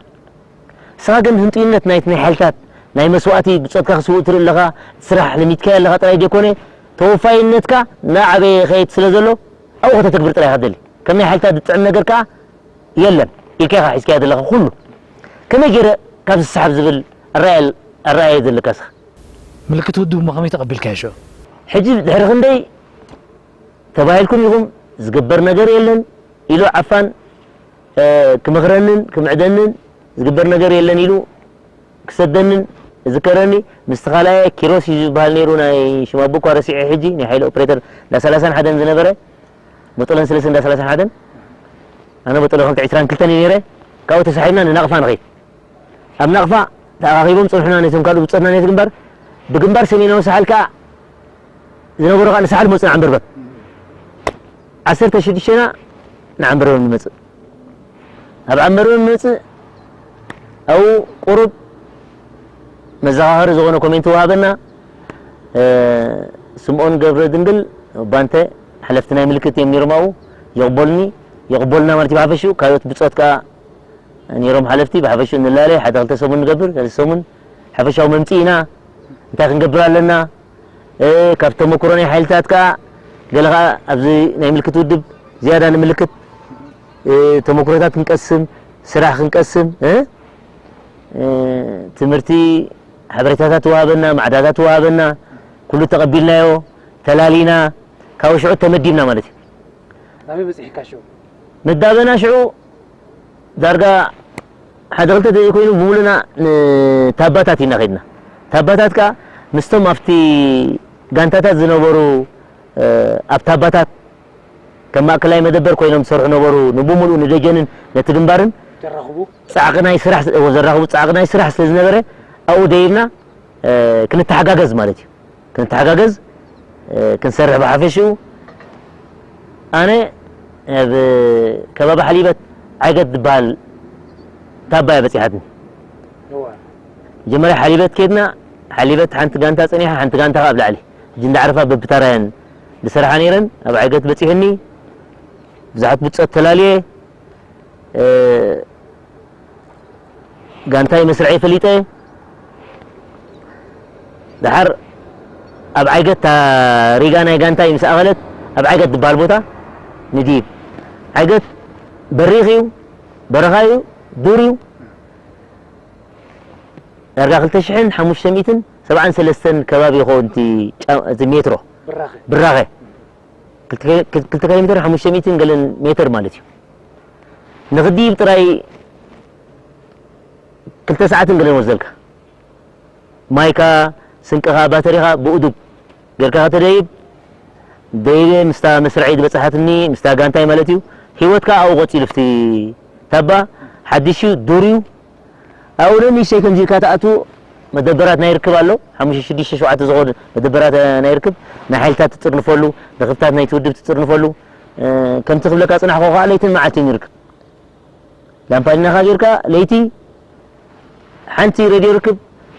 ንስኻ ግን ህንጡይነት ናይቲ ናይ ሓይልታት ናይ መስዋእቲ ብጾትካ ክስውእ ትርኢ ኣለኻ፣ ስራሕ ለሚድካዮ ኣለኻ ጥራይ ዘይኮነ፣ ተወፋይነትካ እናዓበየ ይኸይድ ስለ ዘሎ፣ ኣብኡ ከተተግብር ጥራይ ኢኻ ትደሊ። ከም ናይ ሓይልታት ዝጥዕም ነገር ከኣ የለን ኢልካ ኢኻ ሒዝካዮ ዘለኻ ኩሉ። ከመይ ገይረ ካብዚ ዝሰሓብ ዝብል ኣረኣእያ፣ ኣረኣእያ ዘለካ ንስኻ? ምልክት ውድብ እሞ ከመይ ተቐቢልካዮ ሽዑ? ሕጂ ድሕሪ ክንደይ ተባሂልኩም ኢኹም፣ ዝግበር ነገር የለን ኢሉ ዓፋን፣ እ፣ ክመኽረንን ክምዕደንን ዝግበር ነገር የለን ኢሉ ክሰደንን እዝከረኒ። ምስቲ ካልኣየ ኪሮስ እዩ ዝበሃል ነይሩ፣ ናይ ሽማቡ እኳ ረሲዐ ሕጂ፣ ናይ ሓይሊ ኦፕሬተር እንዳ ሰላሳን ሓደን ዝነበረ፣ ቦጠለን ሰለስተ እንዳ ሰላሳን ሓደን፣ ኣነ ቦጠለ ክልተ ዕስራን ክልተን እየ ነይረ። ካብኡ ተሳሒብና ንናቕፋ ንኸይድ። ኣብ ናቕፋ ተኣኻኺቦም ጸንሑና፣ ነቶም ካልእ ብጾትና ነቲ ግንባር። ብግንባር ሰሜናዊ ሳሕል ከኣ ዝነበሩ ከኣ ንሳሕል መጹና ዓንበርበር። ዓሰርተ ሽዱሽተና ንዓንበርበር ንመጽእ። ኣብ ዓንበርበር ንመጽእ፣ ኣብኡ ቁሩብ መዘኻኸሪ ዝኾነ ኮሜንት ወሃበና። እ፣ ስምኦን ገብረ ድንግል ባንተ ሓለፍቲ ናይ ምልክት እዮም ነይሮም ኣብኡ። ይቕበሉኒ፣ ይቕበሉና ማለት እዩ ብሓፈሽኡ። ካልኦት ብጾት ከኣ ነይሮም ሓለፍቲ፣ ብሓፈሽኡ ንላለ፣ ሓደ ክልተ ሰሙን ንገብር፣ ሰለስተ ሰሙን ሓፈሻዊ መምጽኢ ኢና፣ እንታይ ክንገብር ኣለና፣ እ፣ ካብ ተመኩሮ ናይ ሓይልታት ከኣ፣ ገለ ከኣ ኣብዚ ናይ ምልክት ውድብ ዝያዳ ንምልክት፣ እ፣ ተመኩሮታት ክንቀስም፣ ስራሕ ክንቀስም፣ እ፣ እ፣ ትምህርቲ፣ ሓበሬታታት ወሃበና፣ ማዕዳታት ወሃበና፣ ኩሉ ተቐቢልናዮ፣ ተላሊና፣ ካብ ሽዑ ተመዲብና ማለት እዩ። ናበይ በጺሕካ ሽዑ? መዳበና ሽዑ ዳርጋ ሓደ ክልተ ደቂቕ ኮይኑ ብምሉእና ንታባታት ኢና ከድና። ታባታት ከኣ ምስቶም ኣብቲ ጋንታታት ዝነበሩ፣ እ፣ ኣብ ታባታት ከም ማእከላይ መደበር ኮይኖም ዝሰርሑ ነበሩ። ንብምሉኡ ንደጀንን ነቲ ግንባርን ዘራኽቡ? ጻዕቂ ናይ ስራሕ ስ-፣ እዎ፣ ዘራኽቡ ጻዕቂ ናይ ስራሕ ስለ ዝነበረ ኣብኡ ደይብና፣ እ፣ ክንተሓጋገዝ ማለት እዩ። ክንተሓጋገዝ፣ እ፣ ክንሰርሕ ብሓፈሽኡ። ኣነ ኣብ ከባቢ ሓሊበት ዓይገት ዝበሃል ታባ እያ በጺሓትኒ። እዋ። መጀመርያ ሓሊበት ከድና፣ ሓሊበት ሓንቲ ጋንታ ጸኒሓ፣ ሓንቲ ጋንታ ከኣ ኣብ ላዕሊ። ሕጂ እንዳዕረፋ በብታራ እየን ዝሰርሓ ነይረን። ኣብ ዓይገት በጺሑኒ፣ ብዙሓት ብጾት ተላልየ፣ እ፣ ጋንታይ መስርዐይ ፈሊጠ። ደሓር ኣብ ዓይገት፣ እታ ሪጋ ናይ ጋንታይ ምስ ኣኸለት፣ ኣብ ዓይገት ዝበሃል ቦታ ንድይብ። ዓይገት በሪኽ እዩ፣ በረኻ እዩ፣ ዱር እዩ። ዳርጋ ክልተ ሽሕን ሓሙሽተ ሚእትን ሰብዓን ሰለስተን ከባቢ ይኸውን እቲ ጫ-፣ እቲ ሜትሮ። ብራኸ። ብራኸ። ክልተ ኪሎ፣ ክልተ ኪሎ ሜትር ሓሙሽተ ሚእትን ገለን ሜትር ማለት እዩ። ንኽድይብ ጥራይ ክልተ ሰዓትን ገለን ወስደልካ። ማይካ፣ ስንቅኻ፣ ባተሪኻ ብኡዱብ ጌርካ ከተደይብ፣ ደይበ ምስታ መስርዐይ ዝበጽሓትኒ፣ ምስታ ጋንታይ ማለት እዩ። ህይወትካ ኣብኡ ቀጺሉ፣ ኣብቲ ታባ ሓድሽ እዩ፣ ዱር እዩ። ኣብኡ ንእሽተይ ከምዚ ኢልካ ትኣቱ፣ መደበራት ናይ ርክብ ኣሎ። ሓሙሽተ፣ ሽዱሽተ፣ ሸውዓተ ዝኾኑ መደበራት ናይ ርክብ፣ ናይ ሓይልታት ትጥርንፈሉ፣ ርክብታት ናይቲ ውድብ ትጥርንፈሉ። እ፣ ከምቲ ክብለካ ጽናሕኩ ከኣ ለይትን መዓልትን ይርክብ። ላምፓዲናኻ ጌርካ ለይቲ ሓንቲ ሬድዮ ርክብ፣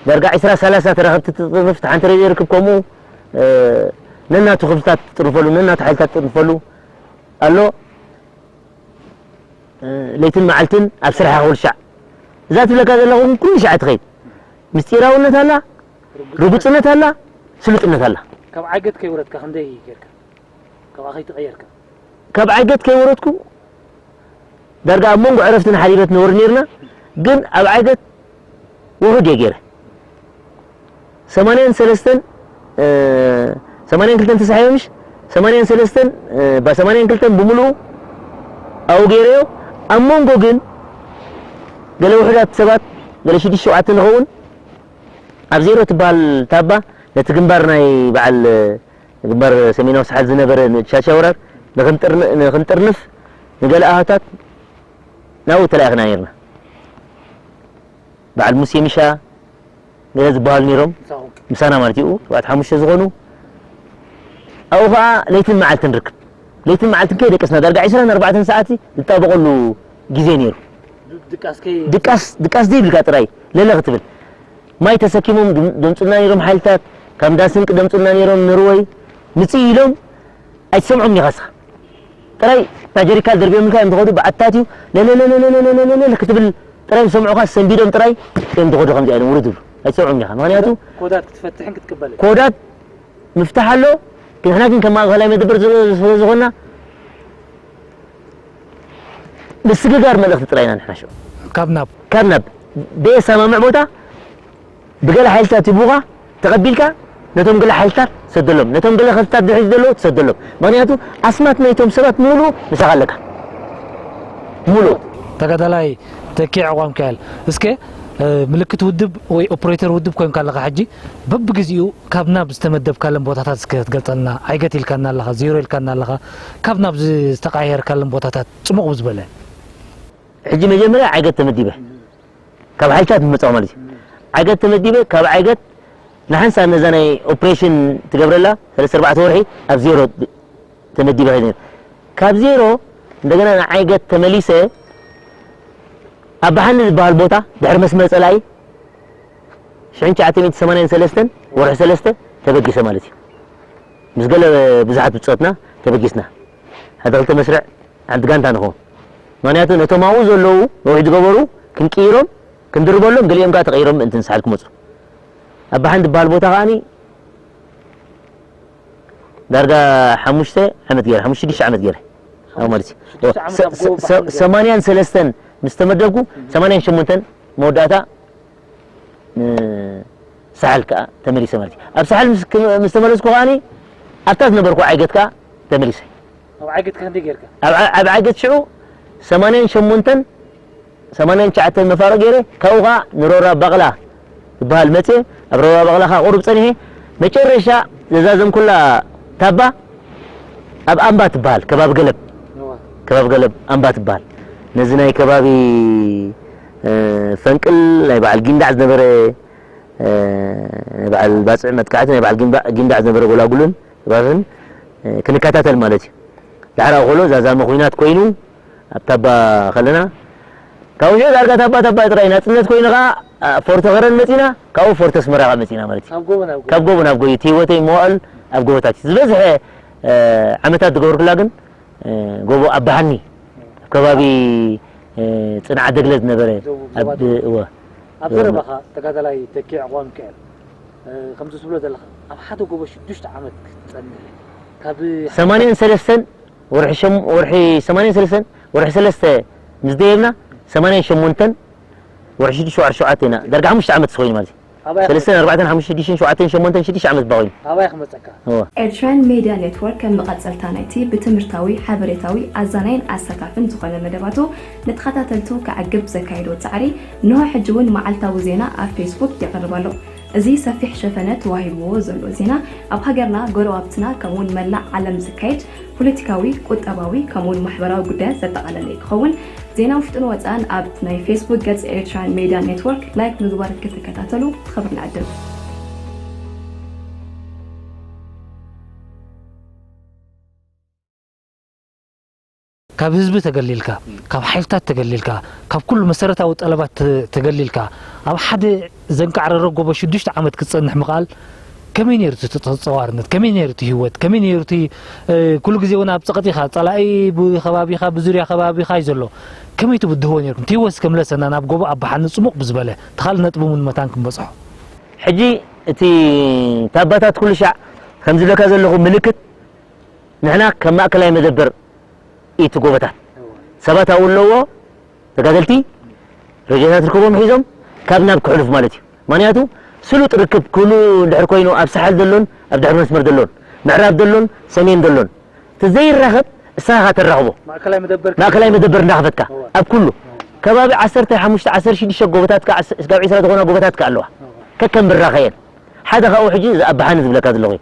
ዳርጋ ዕስራ ሰላሳ ተረኸብቲ ትጥርንፍ፣ ሓንቲ ሬድዮ ርክብ ከምኡ ነናቱ ክፍልታት ትጥርንፈሉ፣ ነናቱ ሓይልታት ትጥርንፈሉ ኣሎ። ለይትን መዓልትን ኣብ ስራሕ ክብል ሻዕ እዛ ትብለካ ዘለኹ ግን ኩሉ ሻዕ ትኸይድ። ምስጢራውነት ኣላ፣ ርጉጽነት ኣላ፣ ስሉጥነት ኣላ። ካብ ዓገት ከይወረድካ ክንደይ ጌርካ? ካብኣ ከይተቐየርካ? ካብ ዓገት ከይወረድኩ ዳርጋ ኣብ መንጎ ዕረፍትን ሓሪበት ነበሩ ነርና። ግን ኣብ ዓገት ውሑድ እየ ገይረ። ሰማንያን ሰለስተን፣ እ፣ ሰማንያን ክልተን ተሳሒበ ምሽ? ሰማንያን ሰለስተን፣ እ፣ ባ-፣ ሰማንያን ክልተን ብምሉኡ ኣብኡ ገይረዮ። ኣብ መንጎ ግን ገለ ውሑዳት ሰባት፣ ገለ ሽዱሽተ ሸውዓተ ንኸውን፣ ኣብ ዜሮ ትበሃል ታባ ነቲ ግንባር ናይ በዓል፣ እ፣ ግንባር ሰሜናዊ ሳሕል ዝነበረ ንሻሻ ወራር ንኽንጥርን-፣ ንኽንጥርንፍ ንገለ ኣሃታት ናብኡ ተላኢኽና ነርና። በዓል ሙሴ ምሻ ገለ ዝበሃሉ ነይሮም። ምሳኹም? ምሳና ማለት እዩ። ሸውዓተ ሓሙሽተ ዝኾኑ። ኣብኡ ኸዓ ለይትን መዓልትን ርክብ። ለይትን መዓልትን ከይደቀስና ዳርጋ ዕስራን ኣርባዕተን ሰዓት ዝጣበቐሉ ግዜ ነይሩ። ድ-፣ ድቃስ ከይ- ድቃስ፣ ድቃስ ዘይብልካ ጥራይ ለለ ክትብል። ማይ ተሰኪሞም ድም-፣ ደምጹልና ነይሮም ሓይልታት፣ ካብ እንዳ ስንቂ ደምጹልና ነይሮም፣ ንርወይ ምጽእ ኢሎም ኣይትሰምዖም ኢኻ እስኻ። ጥራይ እታ ጀሪካን ደርቢዮምልካ እዮም ዝኸዱ፣ ብዓታት እዩ ለለለለለለለለለ ክትብል ጥራይ ዝሰምዑኻ ሰንቢዶም ጥራይ እዮም ዝኸዱ። ከምዚኣ ኢሎም ውርድ ይብሉ። ኣይትሰምዖም ኢኻ። ምኽንያቱ ኮዳት ክትፈትሕን ክትቅበልን። ኮዳት ምፍታሕ ኣሎ። ንሕና ግን ከም ማእኸላይ መደበር ዝ-፣ ስለ ዝኾንና ምስግጋር መልእኽቲ ጥራይ ኢና ንሕና ሽዑ። ካብ ናብ? ካብ ናብ ደየሰማምዕ ቦታ ብገለ ሓይልታት ይቡኻ ተቐቢልካ ነቶም ገለ ሓይልታት ትሰደሎም፣ ነቶም ገለ ከፍታት ድሕሪት ዘለዉ ትሰደሎም። ምኽንያቱ ኣስማት ናይቶም ሰባት ምሉእ ምሳኻ ኣለካ። ምሉእ። ተጋዳላይ ተኪዕ ኣቋም ከያል፣ እስከ፣ እ፣ ምልክት ውድብ ወይ ኦፕሬተር ውድብ ኮይንካ ኣለኻ ሕጂ። በብግዜኡ ካብ ናብ ዝተመደብካለን ቦታታት እስከ ትገልጸልና። ዓይገት ኢልካና ኣለኻ፣ ዜሮ ኢልካና ኣለኻ። ካብ ናብ ዝተቐያየርካለን ቦታታት ጽሙቕ ብዝበለ። ሕጂ መጀመርያ ዓይገት ተመዲበ። ካብ ሓይልታት ዝመጻኹ ማለት እዩ። ዓይገት ተመዲበ፣ ካብ ዓይገት ንሓንሳብ ነዛ ናይ ኦፕሬሽን ትገብረላ ሰለስተ ኣርባዕተ ወርሒ ኣብ ዜሮ ተመዲበ ከይደ ነይረ። ካብ ዜሮ እንደገና ንዓይገት ተመሊሰ ኣብ ብሓኒ ዝበሃል ቦታ ድሕሪ መስመር ጸላኢ ሽሕን ትሽዓተ ሚእትን ሰማንያን ሰለስተን ወርሒ ሰለስተ ተበጊሰ ማለት እዩ። ምስ ገለ ብዙሓት ብጾትና ተበጊስና። ሓደ ክልተ መስርዕ ሓንቲ ጋንታ ንኸውን። ምኽንያቱ ነቶም ኣብኡ ዘለዉ ነዊሕ ዝገበሩ ክንቅይሮም፣ ክንድርበሎም፣ ገሊኦም ከኣ ተቐይሮም ምእንቲ ንሳሕል ክመጹ። ኣብ ብሓን ዝበሃል ቦታ ከኣኒ ዳርጋ ሓሙሽተ ዓመት ገይረ፣ ሓሙሽተ ሽዱሽተ ዓመት ገይረ። ኣብ ማለት እዩ። ሽዱሽተ ዓመት ሰ-፣ ኣብ ጎቦ ሰ-፣ ብሓን ገይረ። ሰማንያን ሰለስተን ምስ ተመደብኩ፣ ሰማንያን ሸሞንተን መወዳእታ ንሳሕል ከኣ ተመሊሰ ማለት እዩ። ኣብ ሳሕል ምስ፣ ምስ ተመለስኩ ከኣኒ ኣብታ ዝነበርኩ ዓይገት ከኣ ተመሊሰ። ኣብ ዓይገት ከ ክንደይ ጌርካ? ኣብ ዓ-፣ ኣብ ዓይገት ሽዑ ሰማንያን ሸሞንተን ሰማንያን ትሽዓተን መፋርቕ ገይረ፣ ካብኡ ኸዓ ንሮራ ባቕላ ዝበሃል መጽየ፣ ኣብ ሮራ ባቕላ ኸዓ ቁሩብ ጸኒሐ፣ መጨረሻ ዘዛዘምኩላ ታባ ኣብ ኣምባ ትበሃል፣ ከባቢ ገለብ፣ እዋ። ከባቢ ገለብ ኣምባ ትበሃል። ነዚ ናይ ከባቢ፣ እ፣ ፈንቅል ናይ በዓል ጊንዳዕ ዝነበረ፣ እ፣ ናይ በዓል ባጽዕ መጥቃዕቲ ናይ በዓል ጊንባ-፣ ጊንዳዕ ዝነበረ ጎላጉልን ባርን፣ እ፣ ክንከታተል ማለት እዩ። ዳሕራኡ ከሎ ዛዛመ ኲናት ኮይኑ ኣብ ታባ ከለና፣ ካብኡ ሽዑ ዳርጋ ታባ ታባ ጥራይ ናጽነት ኮይኑ ኸዓ፣ አ፣ ፎርቶ ከረን መጺና፣ ካብኡ ፎርቶ ኣስመራ ኸዓ መጺና ማለት እዩ። ካብ ጎቦ ናብ ጎቦ። ካብ ጎቦ ናብ ጎቦ፣ እቲ ህይወተይ መዋእል ኣብ ጎቦታት እዩ። ዝበዝሐ፣ እ፣ ዓመታት ዝገበርኩላ ግን፣ እ፣ ጎቦ ኣብ ብሓኒ፣ ኣብ ከባቢ፣ እ፣ ጽንዓ ደግለ ዝነበረ፣ ዞባ ኣብ፣ ዞባ እወ። ኣብ ዘረባኻ ተጋዳላይ ተኪ ዕቑባሚካኤል፣ እ፣ ከምዚ ትብሎ ዘለኻ፣ ኣብ ሓደ ጎቦ ሽዱሽተ ዓመት ክትጸንሕ፣ ካብ ሰማንያን ሰለስተን ወርሒ ሸም-፣ ወርሒ ሰማንያን ሰለስተን ወርሒ ሰለስተ ምስ ደየብና፣ ሰማንያን ሸሞንተን ወርሒ ሽዱሽተ ወርሒ ሸውዓተ ኢና። ዳርጋ ሓሙሽተ ዓመት ኮይኑ ማለት እዩ። ኣባይ ሰለስተን፣ ኣርባዕተን፣ ሓሙሽተን፣ ሽዱሽተን፣ ሸውዓተን፣ ሸሞንተን፣ ሽዱሽተ ዓመት ባኾይኑ። ኣባይ ክመጸካ? እወ። ኤርትራውያን ሜድያ ኔትወርክ ከም መቐጸልታ ናይቲ ብትምህርታዊ፣ ሓበሬታዊ፣ ኣዛናይን ኣሳታፍን ዝኾነ መደባቱ ንተኸታተልቱ ከዕግብ ዘካየዶ ጻዕሪ፣ እንሆ ሕጂ እውን መዓልታዊ ዜና ኣብ ፌስቡክ የቕርብ ኣሎ። እዚ ሰፊሕ ሸፈነ ተዋሂብዎ ዘሎ ዜና፣ ኣብ ሃገርና፣ ጎረባብትና፣ ከምኡውን መላእ ዓለም ዝካየድ ፖለቲካዊ፣ ቁጠባዊ፣ ከምኡውን ማሕበራዊ ጉዳያት ዘጠቓለለ እዩ ክኸውን። ዜና ውሽጥን ወጻእን ኣብ ናይ ፌስቡክ ገጽ ኤርትራን ሜድያ ኔትወርክ ላይክ ምግባር ክትከታተሉ ብኽብሪ ንዕድም። ካብ ህዝቢ ተገሊልካ፣ ካብ ሓይልታት ተገሊልካ፣ ካብ ኩሉ መሰረታዊ ጠለባት ተ-፣ ተገሊልካ፣ ኣብ ሓደ ዘንቃዕረረ ጎቦ ሽዱሽተ ዓመት ክትጸንሕ ምኽኣል፣ ከመይ ነይሩ እቲ ተጸዋርነት? ከመይ ነይሩ እቲ ህይወት? ከመይ ነይሩ እቲ፣ እ፣ ኩሉ ግዜ እውን ኣብ ጸቕጢ ኢኻ፣ ጸላኢ ብከባቢኻ፣ ብዙርያ ከባቢኻ እዩ ዘሎ። ከመይ ትብድህዎ ነይርኩም? እቲ ህይወት እስከ ምለሰና ናብ ጎቦ ኣባሓኒ ጽሙቕ ብዝበለ፣ እቲ ካልእ ነጥቢ እውን መታን ክንበጽሖ። ሕጂ እቲ ታባታት ኩሉ ሻዕ ከም ዝብለካ ዘለኹ ምልክት ንሕና ከም ማእከላይ መደበር እቲ ጎቦታት ሰባት ኣብኡ ኣለዎ። ተጋደልቲ ረድዮታት ርከቦም ሒዞም ካብ ናብ ክሕልፉ ማለት እዩ። ምኽንያቱ ስሉጥ ርክብ ክህሉ እንድሕር ኮይኑ ኣብ ሳሕል ዘሎን ኣብ ድሕሪ መስመር ዘሎን ምዕራብ ዘሎን ሰሜን ዘሎን እቲ ዘይራኸብ እሳኻ ተራኽቦ። ማእከላይ መደበር ማእከላይ መደበር እንዳኸፈትካ እወ። ኣብ ኩሉ ከባቢ ዓሰርተ ሓሙሽተ ዓሰርተ ሽዱሽተ ጎቦታት ክዓ እስካብ ዒስራ ዝኾና ጎቦታት ክዓ ኣለዋ። ከከም ብራኸየን ሓደ ካብኡ ሕጂ እዚ ኣባሓኒ ዝብለካ ዘለኹ እዩ።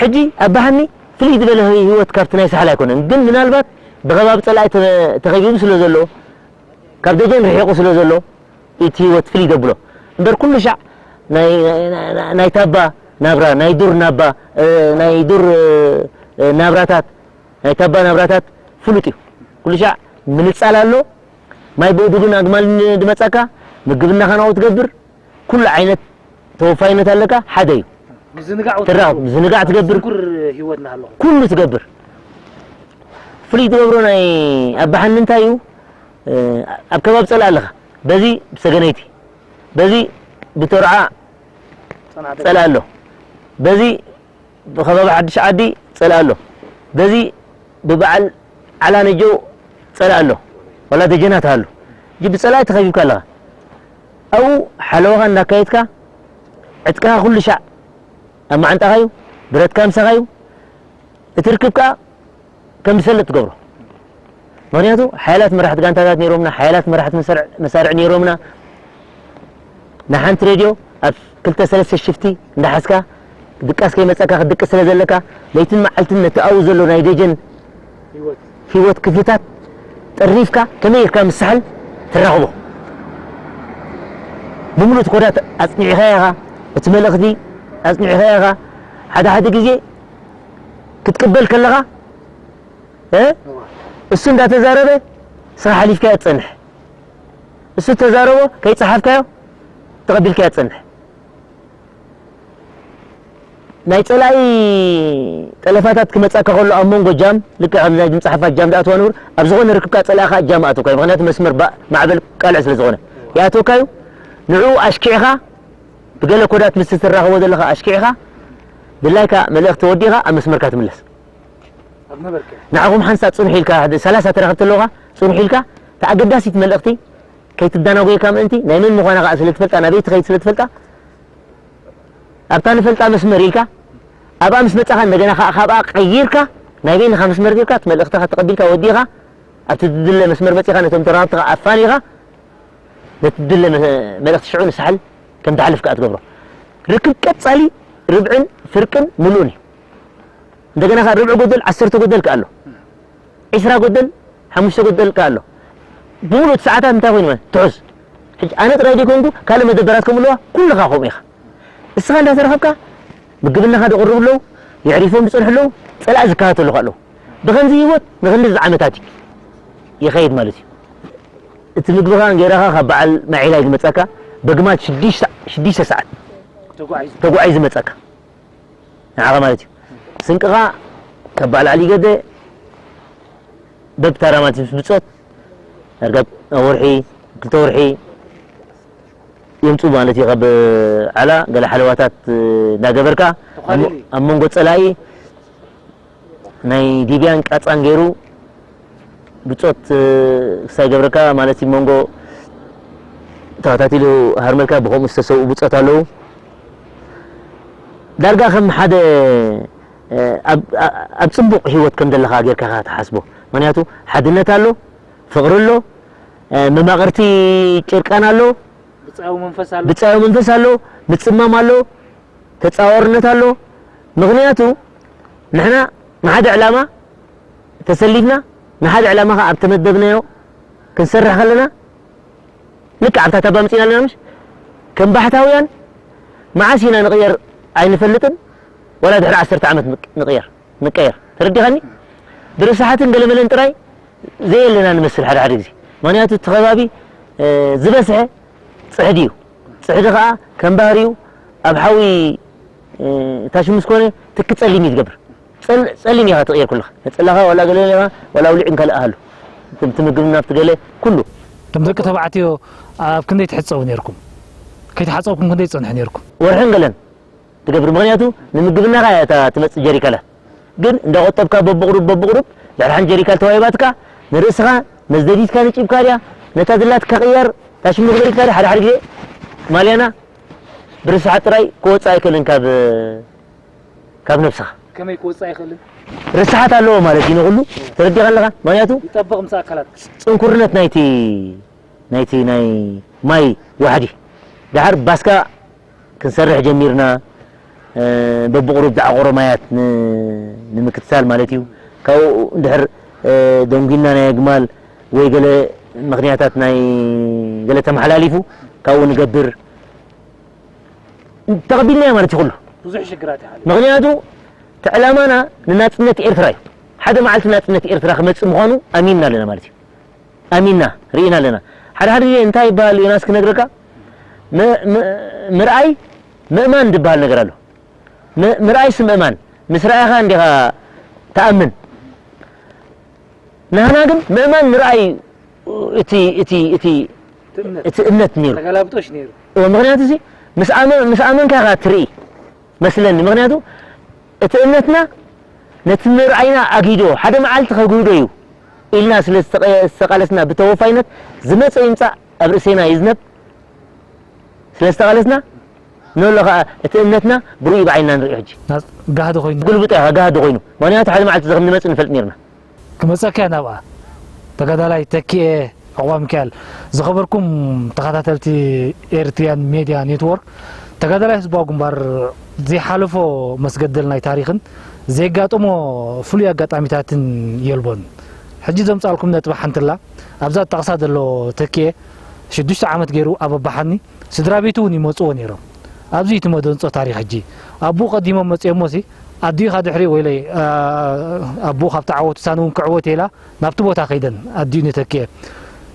ሕጂ ኣባሓኒ ፍልይ ዝበለ ህይወት ካብቲ ናይ ሳሕል ኣይኮነን፣ ግን ምናልባት ብኸባቢ ጸላኢ ተ-፣ ተኸቢቡ ስለ ዘሎ ካብ ደጀን ርሒቑ ስለ ዘሎ እቲ ህይወት ፍልይ ዘብሎ እምበር ኩሉ ሻዕ ናይ፣ ናይ፣ ናይ፣ ናይ ታባ ናብራ፣ ናይ ዱር ናባ፣ እ፣ ናይ ዱር፣ እ፣ እ፣ ናብራታት፣ ናይ ታባ ናብራታት ፍሉጥ እዩ። ኩሉ ሻዕ ምንጻል ኣሎ። ማይ ብእዱግን ኣግማልን ድመጻካ ምግብናኻ ናብኡ ትገብር። ኩሉ ዓይነት ተወፋይነት ኣለካ፣ ሓደ እዩ። ምዝንጋዕ ትራኸብ፣ ምዝንጋዕ ትገብር። ስንኩር ህይወት እናሃለኹ። ኩሉ ትገብር። ፍሉይ ትገብሮ ናይ ኣባሓኒ እንታይ እዩ? እ፣ ኣብ ከባቢ ጸላ ኣለኻ። በዚ ብሰገነይቲ፣ በዚ ብተርዓ ጸናዕቲ። ጸላ ኣሎ። በዚ ብኸባቢ ሓድሽ ዓዲ ጸላ ኣሎ። በዚ ብበዓል ዓላ ነጀው ጸላ ኣሎ። ዋላ ደጀናት ኣሎ። ሕጂ ብጸላኢ ተኸቢብካ ኣለኻ። ኣብኡ ሓለዋኻ እንዳካየድካ፣ ዕጥቅኻ ኩሉ ሻዕ ኣብ ማዓንጣኻ እዩ፣ ብረትካ ምሳኻ እዩ። እቲ ርክብ ከኣ ከም ዝሰልጥ ትገብሮ። ምኽንያቱ ሓያላት መራሕቲ ጋንታታት ነይሮምና፣ ሓያላት መራሕቲ መሳርዕ-፣ መሳርዕ ነይሮምና። ንሓንቲ ሬድዮ ኣብ ክልተ ሰለስተ ሽፍቲ እንዳሓዝካ ድቃስ ከይመጸካ ክትድቅስ ስለ ዘለካ፣ ለይትን መዓልትን ነቲ ኣብኡ ዘሎ ናይ ደጀን ህይወት። ህይወት ክፍልታት ጠሪፍካ ከመይ ጌርካ ምስ ሳሕል ትራኽቦ? ብምሉእ እቲ ኮዳት ኣጽኒዕኻዮ ኢኻ፣ እቲ መልእኽቲ ኣጽኒዕኻዮ ኢኻ። ሓደ ሓደ ግዜ ክትቅበል ከለኻ፣ እ? እዋ። እሱ እንዳተዛረበ ንስኻ ሓሊፍካዮ ትጸንሕ። እሱ ተዛረቦ ከይጸሓፍካዮ ተቐቢልካዮ ትጸንሕ። ናይ ጸላኢ ጠለፋታት ክመጻካ ከሎ ኣብ መንጎ ጃም፣ ልክዕ ከም ናይ ድምጺ ሓፋሽ ጃም ዝኣተዋ ንቡር፣ ኣብ ዝኾነ ርክብካ ጸላኢኻ ጃም ኣተውካዮ። ምኽንያቱ መስመር ባ-፣ ማዕበል ቃልዕ ስለ ዝኾነ። ይኣተውካዩ፣ ንዕኡ ኣሽኪዕኻ፣ ብገለ ኮዳት ምስ ትራኸቦ ዘለኻ ኣሽኪዕኻ፣ ድላይካ መልእኽቲ ወዲኻ ኣብ መስመርካ ትምለስ። ኣብ ነበርካ። ንዓኹም ሓንሳብ ጽንሑ ኢልካ፣ ሓደ ሰላሳ ተራኸብቲ ኣለውኻ፣ ጽንሑ ኢልካ፣ እታ ኣገዳሲት መልእኽቲ ከይትደናጎየካ ምእንቲ፣ ናይ መን ምዃና ከኣ ስለ ትፈልጣ፣ ናበይ ትኸይድ ስለ ትፈልጣ፣ ኣብታ ንፈልጣ መስመር ኢልካ፣ ኣብኣ ምስ መጻኻ፣ እንደገና ከኣ ካብኣ ቀይርካ፣ ናይ በይንኻ መስመር ጌርካ፣ እቲ መልእኽትኻ ተቐቢልካ፣ ወዲኻ፣ ኣብቲ ትድለ መስመር መጺኻ፣ ነቶም ተራኸብትኻ ኣፋኒኻ፣ ነቲ ድለ መ-፣ መልእኽቲ ሽዑ ንሳሕል ከም ትሓልፍ ከኣ ትገብሮ። ርክብ ቀጻሊ ርብዕን ፍርቅን ምሉእን እዩ። እንደገና ከኣ ርብዒ ጎደል፣ ዓሰርተ ጎደል ከኣ ኣሎ። ዒስራ ጎደል፣ ሓሙሽተ ጎደል ከኣ ኣሎ። ብምሉእ እቲ ሰዓታት እንታይ ኮይኑ ማለት ትሑዝ። ሕጂ ኣነ ጥራይ ዘይኮንኩ ካልእ መደበራት ከምኡ ኣለዋ፣ ኩልኻ ከምኡ ኢኻ። እስኻ እንዳተረኸብካ ምግብናኻ ደቕርቡ ኣለዉ፣ የዕሪፎም ዝጸንሑ ኣለዉ፣ ጸላኢ ዝከታተሉኻ ኣለዉ። ብኸምዚ ህይወት ንኽንድዚ ዓመታት እዩ ይኸይድ ማለት እዩ። እቲ ምግብኻ እንጌራኻ ካብ በዓል ማዒላይ ዝመጸካ፣ በግማት ሽዱሽተ፣ ሽዱሽተ ሰዓት ተጓዒዙ። ተጓዒዙ ዝመጸካ ንዓኻ ማለት እዩ። ስንቅኻ ካብ በዓል ዓሊ ገደ በብታራ ማለት እዩ፣ ምስ ብጾት ዳርጋ ኣብ ወርሒ፣ ክልተ ወርሒ የምጽኡ ማለት እዩ። ካብ ዓላ ገለ ሓለዋታት እናገበርካ ተዃሊሉ ኣብ፣ እዩ። ኣብ መንጎ ጸላኢ ናይ ዲብያን ቃጻን ገይሩ ብጾት፣ እ፣ ክሳይ ገብረካ ማለት እዩ። መንጎ ተኸታቲሉ ሃርመልካ ብኸምኡ ዝተሰውኡ ብጾት ኣለዉ። ዳርጋ ከም ሓደ፣ እ፣ ኣብ፣ ኣ-፣ ኣብ ጽቡቕ ህይወት ከም ዘለኻ ጌርካ ኢኻ ትሓስቦ። ምኽንያቱ ሓድነት ኣሎ፣ ፍቕሪ ኣሎ፣ እ፣ መማቕርቲ ጭርቃን ኣሎ፣ ብጻያዊ መንፈስ ኣሎ። ብጻያዊ መንፈስ ኣሎ፣ ምጽማም ኣሎ፣ ተጻዋርነት ኣሎ። ምኽንያቱ ንሕና ንሓደ ዕላማ ተሰሊፍና፣ ንሓደ ዕላማ ከኣ ኣብ ተመደብናዮ ክንሰርሕ ከለና፣ ልክዕ ኣብታ ታባ መጺና ኣለና ምሽ? ከም ባሕታውያን መዓስ ኢና ንቕየር ኣይንፈልጥን፣ ዋላ ድሕሪ ዓሰርተ ዓመት ንቅ-፣ ንቕየር፣ ንቀየር። ተረዲኻኒ? ብርስሓትን ገለመለን ጥራይ ዘየለና ንመስል ሓደ ሓደ ግዜ። ምኽንያቱ እቲ ከባቢ፣ እ፣ ዝበዝሐ ጽሕዲ እዩ። ጽሕዲ ከኣ ከም ባህሪኡ ኣብ ሓዊ እ፣ እታ ሽሙ ምስ ኮነ ትኪ ጸሊም እዩ ዝገብር። ጸል-፣ ጸሊም ኢኻ ትቕየር ኩልኻ። ነጸላኻ ዋላ ገለ ኢኻ፣ ዋላ ኣውሊዕን ካልእ ኣሃሉ። ትም-፣ ትምግብና ኣብቲ ገለ ኩሉ። እቶም ደቂ ተባዕትዮ ኣብ ክንደይ ትሕጸቡ ነይርኩም? ከይተሓጸብኩም ክንደይ ትጸንሑ ነይርኩም? ወርሕን ገለን ትገብር። ምኽንያቱ ንምግብናኻ እያ እታ ትመጽእ ጀሪካላት። ግን እንዳቆጠብካ በብቑሩብ በብቑሩብ ድሕሪ ሓንቲ ጀሪካል ተዋሂባትካ ንርእስኻ መዝደዲትካ ንጪብካ ድያ፣ ነታ ዘላትካ ቅያር ታሽሙ ግበሪትካ ድያ፣ ሓደ ሓደ ግዜ ማልያና ብርስሓት ጥራይ ክወጽእ ኣይክእልን ካብ፣ ካብ ነብስኻ። ከመይ ክወጽእ ኣይክእልን? ርስሓት ኣለዎ ማለት እዩ ንኹሉ። ተረዲኻ ኣለኻ? ምኽንያቱ ይጠብቕ ምስ ኣካላት። ጽንኩርነት ናይቲ፣ ናይቲ ናይ ማይ ዋሕዲ። ደሓር ባስካ ክንሰርሕ ጀሚርና፣ እ፣ በብቑሩብ ዝዓቖሮ ማያት ን-፣ ንምክትታል ማለት እዩ። ካብኡ እንድሕር፣ እ፣ ደንጒና ናይ ኣግማል ወይ ገለ ምኽንያታት ናይ ገለ ተመሓላሊፉ ካብኡ ንገብር ተቐቢልናዮ ማለት እዩ ኩሉ። ብዙሕ ሽግራት ይሓልፍ። ምኽንያቱ እቲ ዕላማና ንናጽነት ኤርትራ እዩ። ሓደ መዓልቲ ናጽነት ኤርትራ ክመጽእ ምዃኑ ኣሚንና ኣለና ማለት እዩ። ኣሚንና ርኢና ኣለና። ሓደ ሓደ ግዜ እንታይ ይበሃል ዮናስ ክነግረካ፣ ም-፣ ም-፣ ምርኣይ ምእማን ዝበሃል ነገር ኣሎ። ም-፣ ምርኣይስ ምእማን፣ ምስ ረኣኻ እንዲኻ ትኣምን። ናህና ግን ምእማን ምርኣይ እቲ፣ እቲ፣ እቲ፣ እቲ እምነት። እቲ እምነት ነይሩ። ተገላብጦሽ ነይሩ። እወ፣ ምኽንያቱ እዚ ምስ ኣመ-፣ ምስ ኣመንካ ኢኻ ትርኢ። መስለኒ። ምኽንያቱ እቲ እምነትና ነቲ ምርኣይና ኣግሂዶ፣ ሓደ መዓልቲ ከግህዶ እዩ ኢልና ስለ ዝተቐ-፣ ዝተቓለስና ብተወፋይነት ዝመጸ ይምጻእ ኣብ ርእሴና ይዝነብ ስለ ዝተቓለስና፣ ንሎ ኸኣ እቲ እምነትና ብሩእ ብዓይንና ንሪኦ ሕጂ። ናጽ-፣ ጋህዲ ኮይኑ። ግልብጥ እያ፣ ጋህዲ ኮይኑ። ምኽንያቱ ሓደ መዓልቲ እዚ ከም ንመጽእ ንፈልጥ ነርና። ክመጸኪያ ናብኣ ተጋዳላይ ተኪኤ ዑቕባሚካኤል። ዝኸበርኩም ተኸታተልቲ ኤርትሪያን ሜድያ ኔትወርክ፣ ተጋዳላይ ህዝባዊ ግንባር ዘይሓለፎ መስገደል ናይ ታሪኽን ዘየጋጠሞ ፍሉይ ኣጋጣሚታትን የልቦን። ሕጂ ዘምጻልኩም ነጥቢ ሓንቲ ኣላ። ኣብዛ ጠቕሳ ዘሎ ተኪኤ ሽዱሽተ ዓመት ገይሩ ኣብ ኣባሓኒ ስድራ ቤቱ እውን ይመጽዎ ነይሮም። ኣብዚ እቲ መደንጾ ታሪኽ ሕጂ። ኣቦኡ ቀዲሞም መጺኦሞሲ ኣዲኡ ኢኻ ድሕሪኡ ወይለይ፣ ኣ-፣ ኣቦኡ ካብቲ ዓወት ውሳነ እውን ክዕወት እየ ኢላ ናብቲ ቦታ ከይደን ኣዲኡ ንተኪኤ።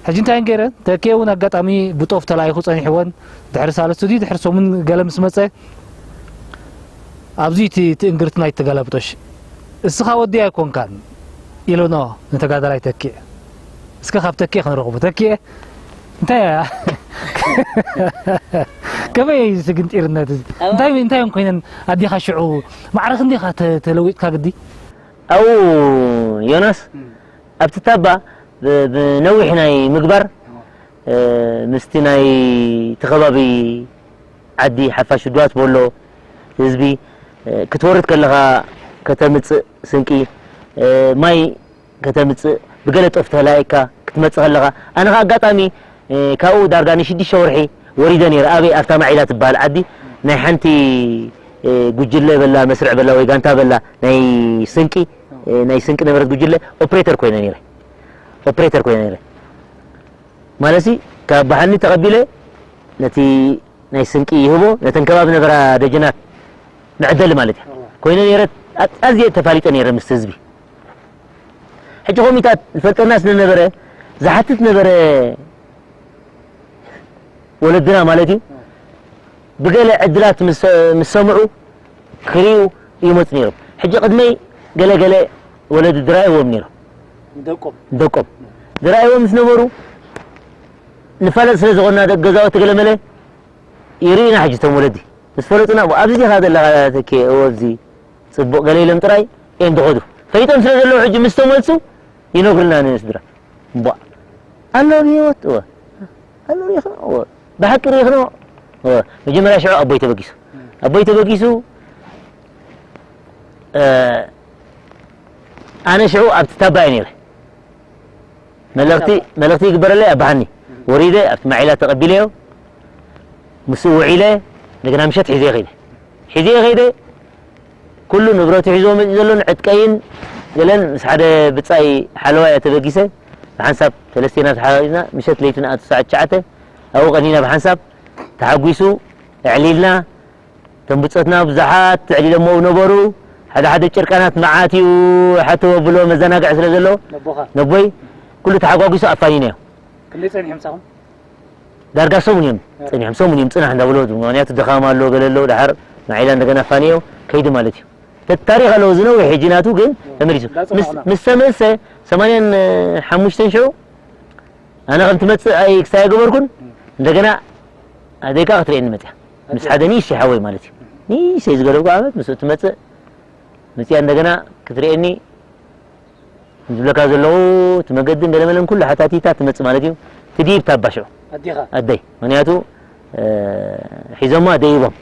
ሕጂ እንታይ ገይረን? ተኪኤ እውን ኣጋጣሚ ብጦፍ ተላኢኹ ጸኒሕወን ድሕሪ ሳልስቲ ድዩ ድሕሪ ሰሙን ገለ ምስ መጸ ኣብዚ እቲ፣ እቲ እንግርት ናይ ተገላብጦሽ እስኻ ወዲ ኣይኮንካን ኢሉኖ ንተጋዳላይ ተኪኤ። እስከ ካብ ተኪኤ ክንረኽቦ። ተኪኤ እንታይ እያ? ከመይ እዩ እዚ ግንጢርነት እዚ? እንታይ፣ እንታይ እዮም ኮይነን ኣዴኻ ሽዑ? ማዕረ ክንደይ ኢኻ ተ-፣ ተለዊጥካ ግዲ? ኣው ዮናስ፣ እም። ኣብቲ ታባ ብ-፣ ብነዊሕ ናይ ምግባር፣ እም። እ፣ ምስቲ ናይ እቲ ከባቢ ዓዲ ሓፋሽ ድዋት በሎ ህዝቢ፣ እ፣ ክትወርድ ከለኻ ከተምጽእ ስንቂ፣ እ፣ ማይ ከተምጽእ፣ ብገለ ጦፍ ተላኢካ ክትመጽእ ከለኻ፣ ኣነ ኸኣ ኣጋጣሚ፣ እ፣ ካብኡ ዳርጋ ንሽዱሽተ ወርሒ ወሪደ ነይረ። ኣበይ? ኣብታ ማዒላ ትበሃል ዓዲ ናይ ሓንቲ፣ እ፣ ጉጅለ በላ፣ መስርዕ በላ ወይ ጋንታ በላ ናይ ስንቂ፣ እ፣ ናይ ስንቂ ነበረት ጉጅለ ኦፕሬተር ኮይነ ነይረ። ኦፕሬተር ኮይነ ነይረ። ማለትሲ፣ ካብ ብሓኒ ተቐቢለ ነቲ ናይ ስንቂ ይህቦ፣ ነተን ከባቢ ነበራ ደጀናት መዕደሊ ማለት እዩ። እወ። ኮይነ ነይረ፣ ኣዝ-፣ ኣዝየ ተፋሊጠ ነይረ ምስቲ ህዝቢ። ሕጂ ኮሚታት ዝፈልጠና ስለ ነበረ፣ ዝሓትት ነበረ ወለድና ማለት እዩ። እወ። ብገለ ዕድላት ምስ፣ ምስ ሰምዑ ክሪኡ ይመጹ ነይሮም። ሕጂ ቅድመይ ገለ ገለ ወለዲ ዝረኣይዎም ነይሮም። ንደቆም። ንደቆም። ዝረኣይዎም ምስ ነበሩ፣ ንፋለጥ ስለ ዝኾንና ደቂ ገዛውቲ ገለመለ ይርእዩና ሕጂ እቶም ወለዲ። ምስ ፈለጡና፣ "እሞ ኣብዚ ዲኻ ዘለኻ ተኬ?" "እወ፣ ኣብዚ ጽቡቕ" ገለ ኢሎም ጥራይ እዮም ዝኸዱ። ፈሊጦም ስለ ዘለዉ ሕጂ ምስ ተመልሱ ይነግሩና ንስድራ። እምቧእ። ኣሎ ብህይወት? እወ። ኣሎ ርኢኽኖ? እወ። ብሓቂ ርኢኽኖ? እወ። መጀመርያ ሽዑ ኣቦይ ተበጊሱ። ኣቦይ ተበጊሱ፣ እ፣ ኣነ ሽዑ ኣብቲ ታባ እየ ነይረ። መልእኽቲ፣ መልእኽቲ ይግበረለይ ኣባሓኒ። ወሪደ ኣብቲ ማዒላ ተቐቢለዮ። ምስኡ ውዒለ፣ እንደገና ምሸት ሒዘዮ ከይደ። ሒዘዮ ከይደ፣ ኩሉ ንብረቱ ሒዝዎ መፂኡ ዘሎ ንዕጥቀይን ገለን ምስ ሓደ ብፃይ ሓለዋ እየ ተበጊሰ። ብሓንሳብ ሰለስቴና ተሓጋጊዝና፣ ምሸት ለይቲ ንኣቱ ሰዓት ትሽዓተ ኣብኡ ቀኒና ብሓንሳብ ተሓጒሱ ኣዕሊልና። እቶም ብጾትና ብዙሓት ኣዕሊሎምዎ ነበሩ። ሓደ ሓደ ጨርቃናት መዓት እዩ፣ ሓተወ ብሎ መዘናግዒ ስለ ዘሎ፣ ነቦኻ? ነቦይ ኩሉ ተሓጓጒሱ ኣፋኒናዮ። ክንደይ ጸኒሑ ምሳኹም? ዳርጋ ሰሙን እዮም እ። ጸኒሖም፣ ሰሙን እዮም ጽናሕ እንዳበሉ፣ ምኽንያቱ ድኻም ኣሎ፣ ገለ ኣሎ፣ ደሓር ማዒላ እንደገና ፋንዮ ከይዱ ማለት እዩ። እቲ ታሪኽ ኣለዎ ዝነውሕ ሕጂ ናቱ ግን ተመሊሱ። ምስ ምስ ተመልሰ ሰማንያን ሓሙሽተን ሽዑ ኣነ ከም ትመጽእ ኣይ ክሳይ ገበርኩን እንደገና ኣደይ ከኣ ክትርእየኒ መጽያ። ምስ ሓደ ንእሽተይ ሓወይ ማለት እዩ። ንእሽተይ ዝገደብኩ ዓመት ምስ ትመጽእ መጽያ እንደገና ክትርእየኒ ዝብለካ ዘለኹ እቲ መገድን ገለመለን ኩሉ ሓታቲታ ትመጽእ ማለት እዩ። ትድይብ ታባሽዑ ኣዴኻ? ኣደይ። ምኽንያቱ እ፣ ሒዞማ ደይቦም።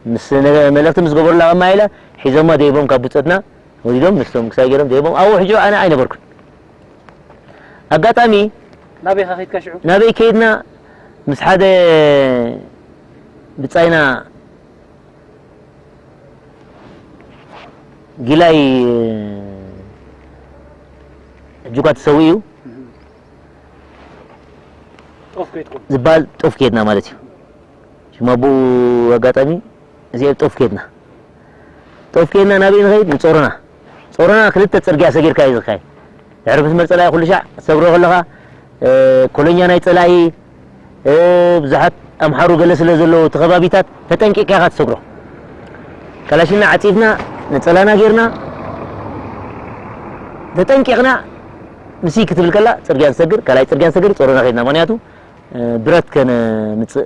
ምስ ነገ-፣ መልእኽቲ ምስ ገበሩላ ቀማ ኢለ ሒዞማ ደይቦም ካብ ብጾትና ወሪዶም ምስቶም ክሳይ ገይሮም ደይቦም ኣብኡ ሕጂ ኣነ ኣይነበርኩን። ኣጋጣሚ ናበይ ኢኻ ከይድካ ሽዑ? ናበይ ከይድና ምስ ሓደ ብጻይና ጊላይ እጁካ ተሰዊኡ እህ። ጦፍ ከይድኩም? ዝበሃል ጦፍ ከይድና ማለት እዩ። ሽማ ብኡ ኣጋጣሚ እዚኦም ጦፍ ከይድና። ጦፍ ከይድና ናበይ ንኸይድ? ንጾሮና። ጾሮና ክልተ ጽርግያ ሰጊርካ እዩ ዝካየድ። ድሕሪ መስመር ጸላኢ ኩሉ ሻዕ ትሰግሮ ከለኻ፣ እ፣ ኮሎኛ ናይ ጸላኢ፣ እ፣ ብዙሓት ኣምሓሩ ገለ ስለ ዘለዉ እቲ ከባቢታት ተጠንቂቕካ ኢኻ ትሰግሮ። ካላሽና ዓጺፍና፣ ነጸላና ጌርና፣ ተጠንቂቕና፣ ምሲ ክትብል ከላ ጽርግያ ንሰግር፣ ካልኣይ ጽርግያ ንሰግር፣ ጾሮና ከይድና። ምኽንያቱ፣ እ፣ ብረት ከነምጽእ፣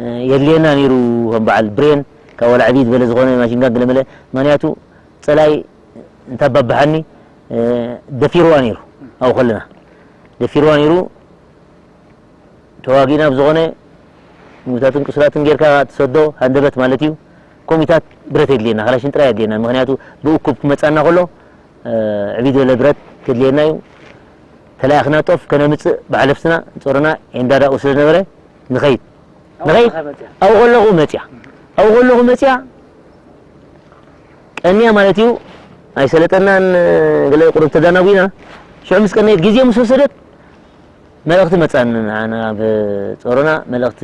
እ፣ የድልየና ነይሩ፣ ከም በዓል ብሬን፣ ካብ ዋላ ዕብይ ዝበለ ዝኾነ ማሽንጋን ገለመለ። ምኽንያቱ፣ ጸላኢ እንታባብሓኒ፣ እ፣ ደፊርዋ ነይሩ፣ ኣብኡ ከለና። ደፊርዋ ነይሩ፣ ተዋጊእና ብዝኾነ ምግብታትን ቁስላትን ጌርካ ትሰዶ ሃንደበት ማለት እዩ። ኮሚታት ብረት የድልየና፣ ካላሽን ጥራይ የድልየና። ምኽንያቱ ብእኩብ ክመጻና ከሎ፣ እ፣ ዕብይ ዝበለ ብረት ከድልየና እዩ። ተላኢኽና ጦፍ ከነምጽእ ብሓለፍትና ጾሮና ኤንዳዳኡ ስለ ዝነበረ ንኸይድ። ኣብኡ ንኸይድ? ከለኻ መጽያ? ኣብኡ ከለኹ መጽያ። ኣብኡ ከለኹ መጽያ ቀንያ ማለት እዩ። ኣይሰለጠናን፣ ገለ ቁሩብ ተዳናጒና። ሽዑ ምስ ቀነየት ግዜ ምስ ወሰደት መልእኽቲ መጻኒ ንዓና ብጾሮና መልእኽቲ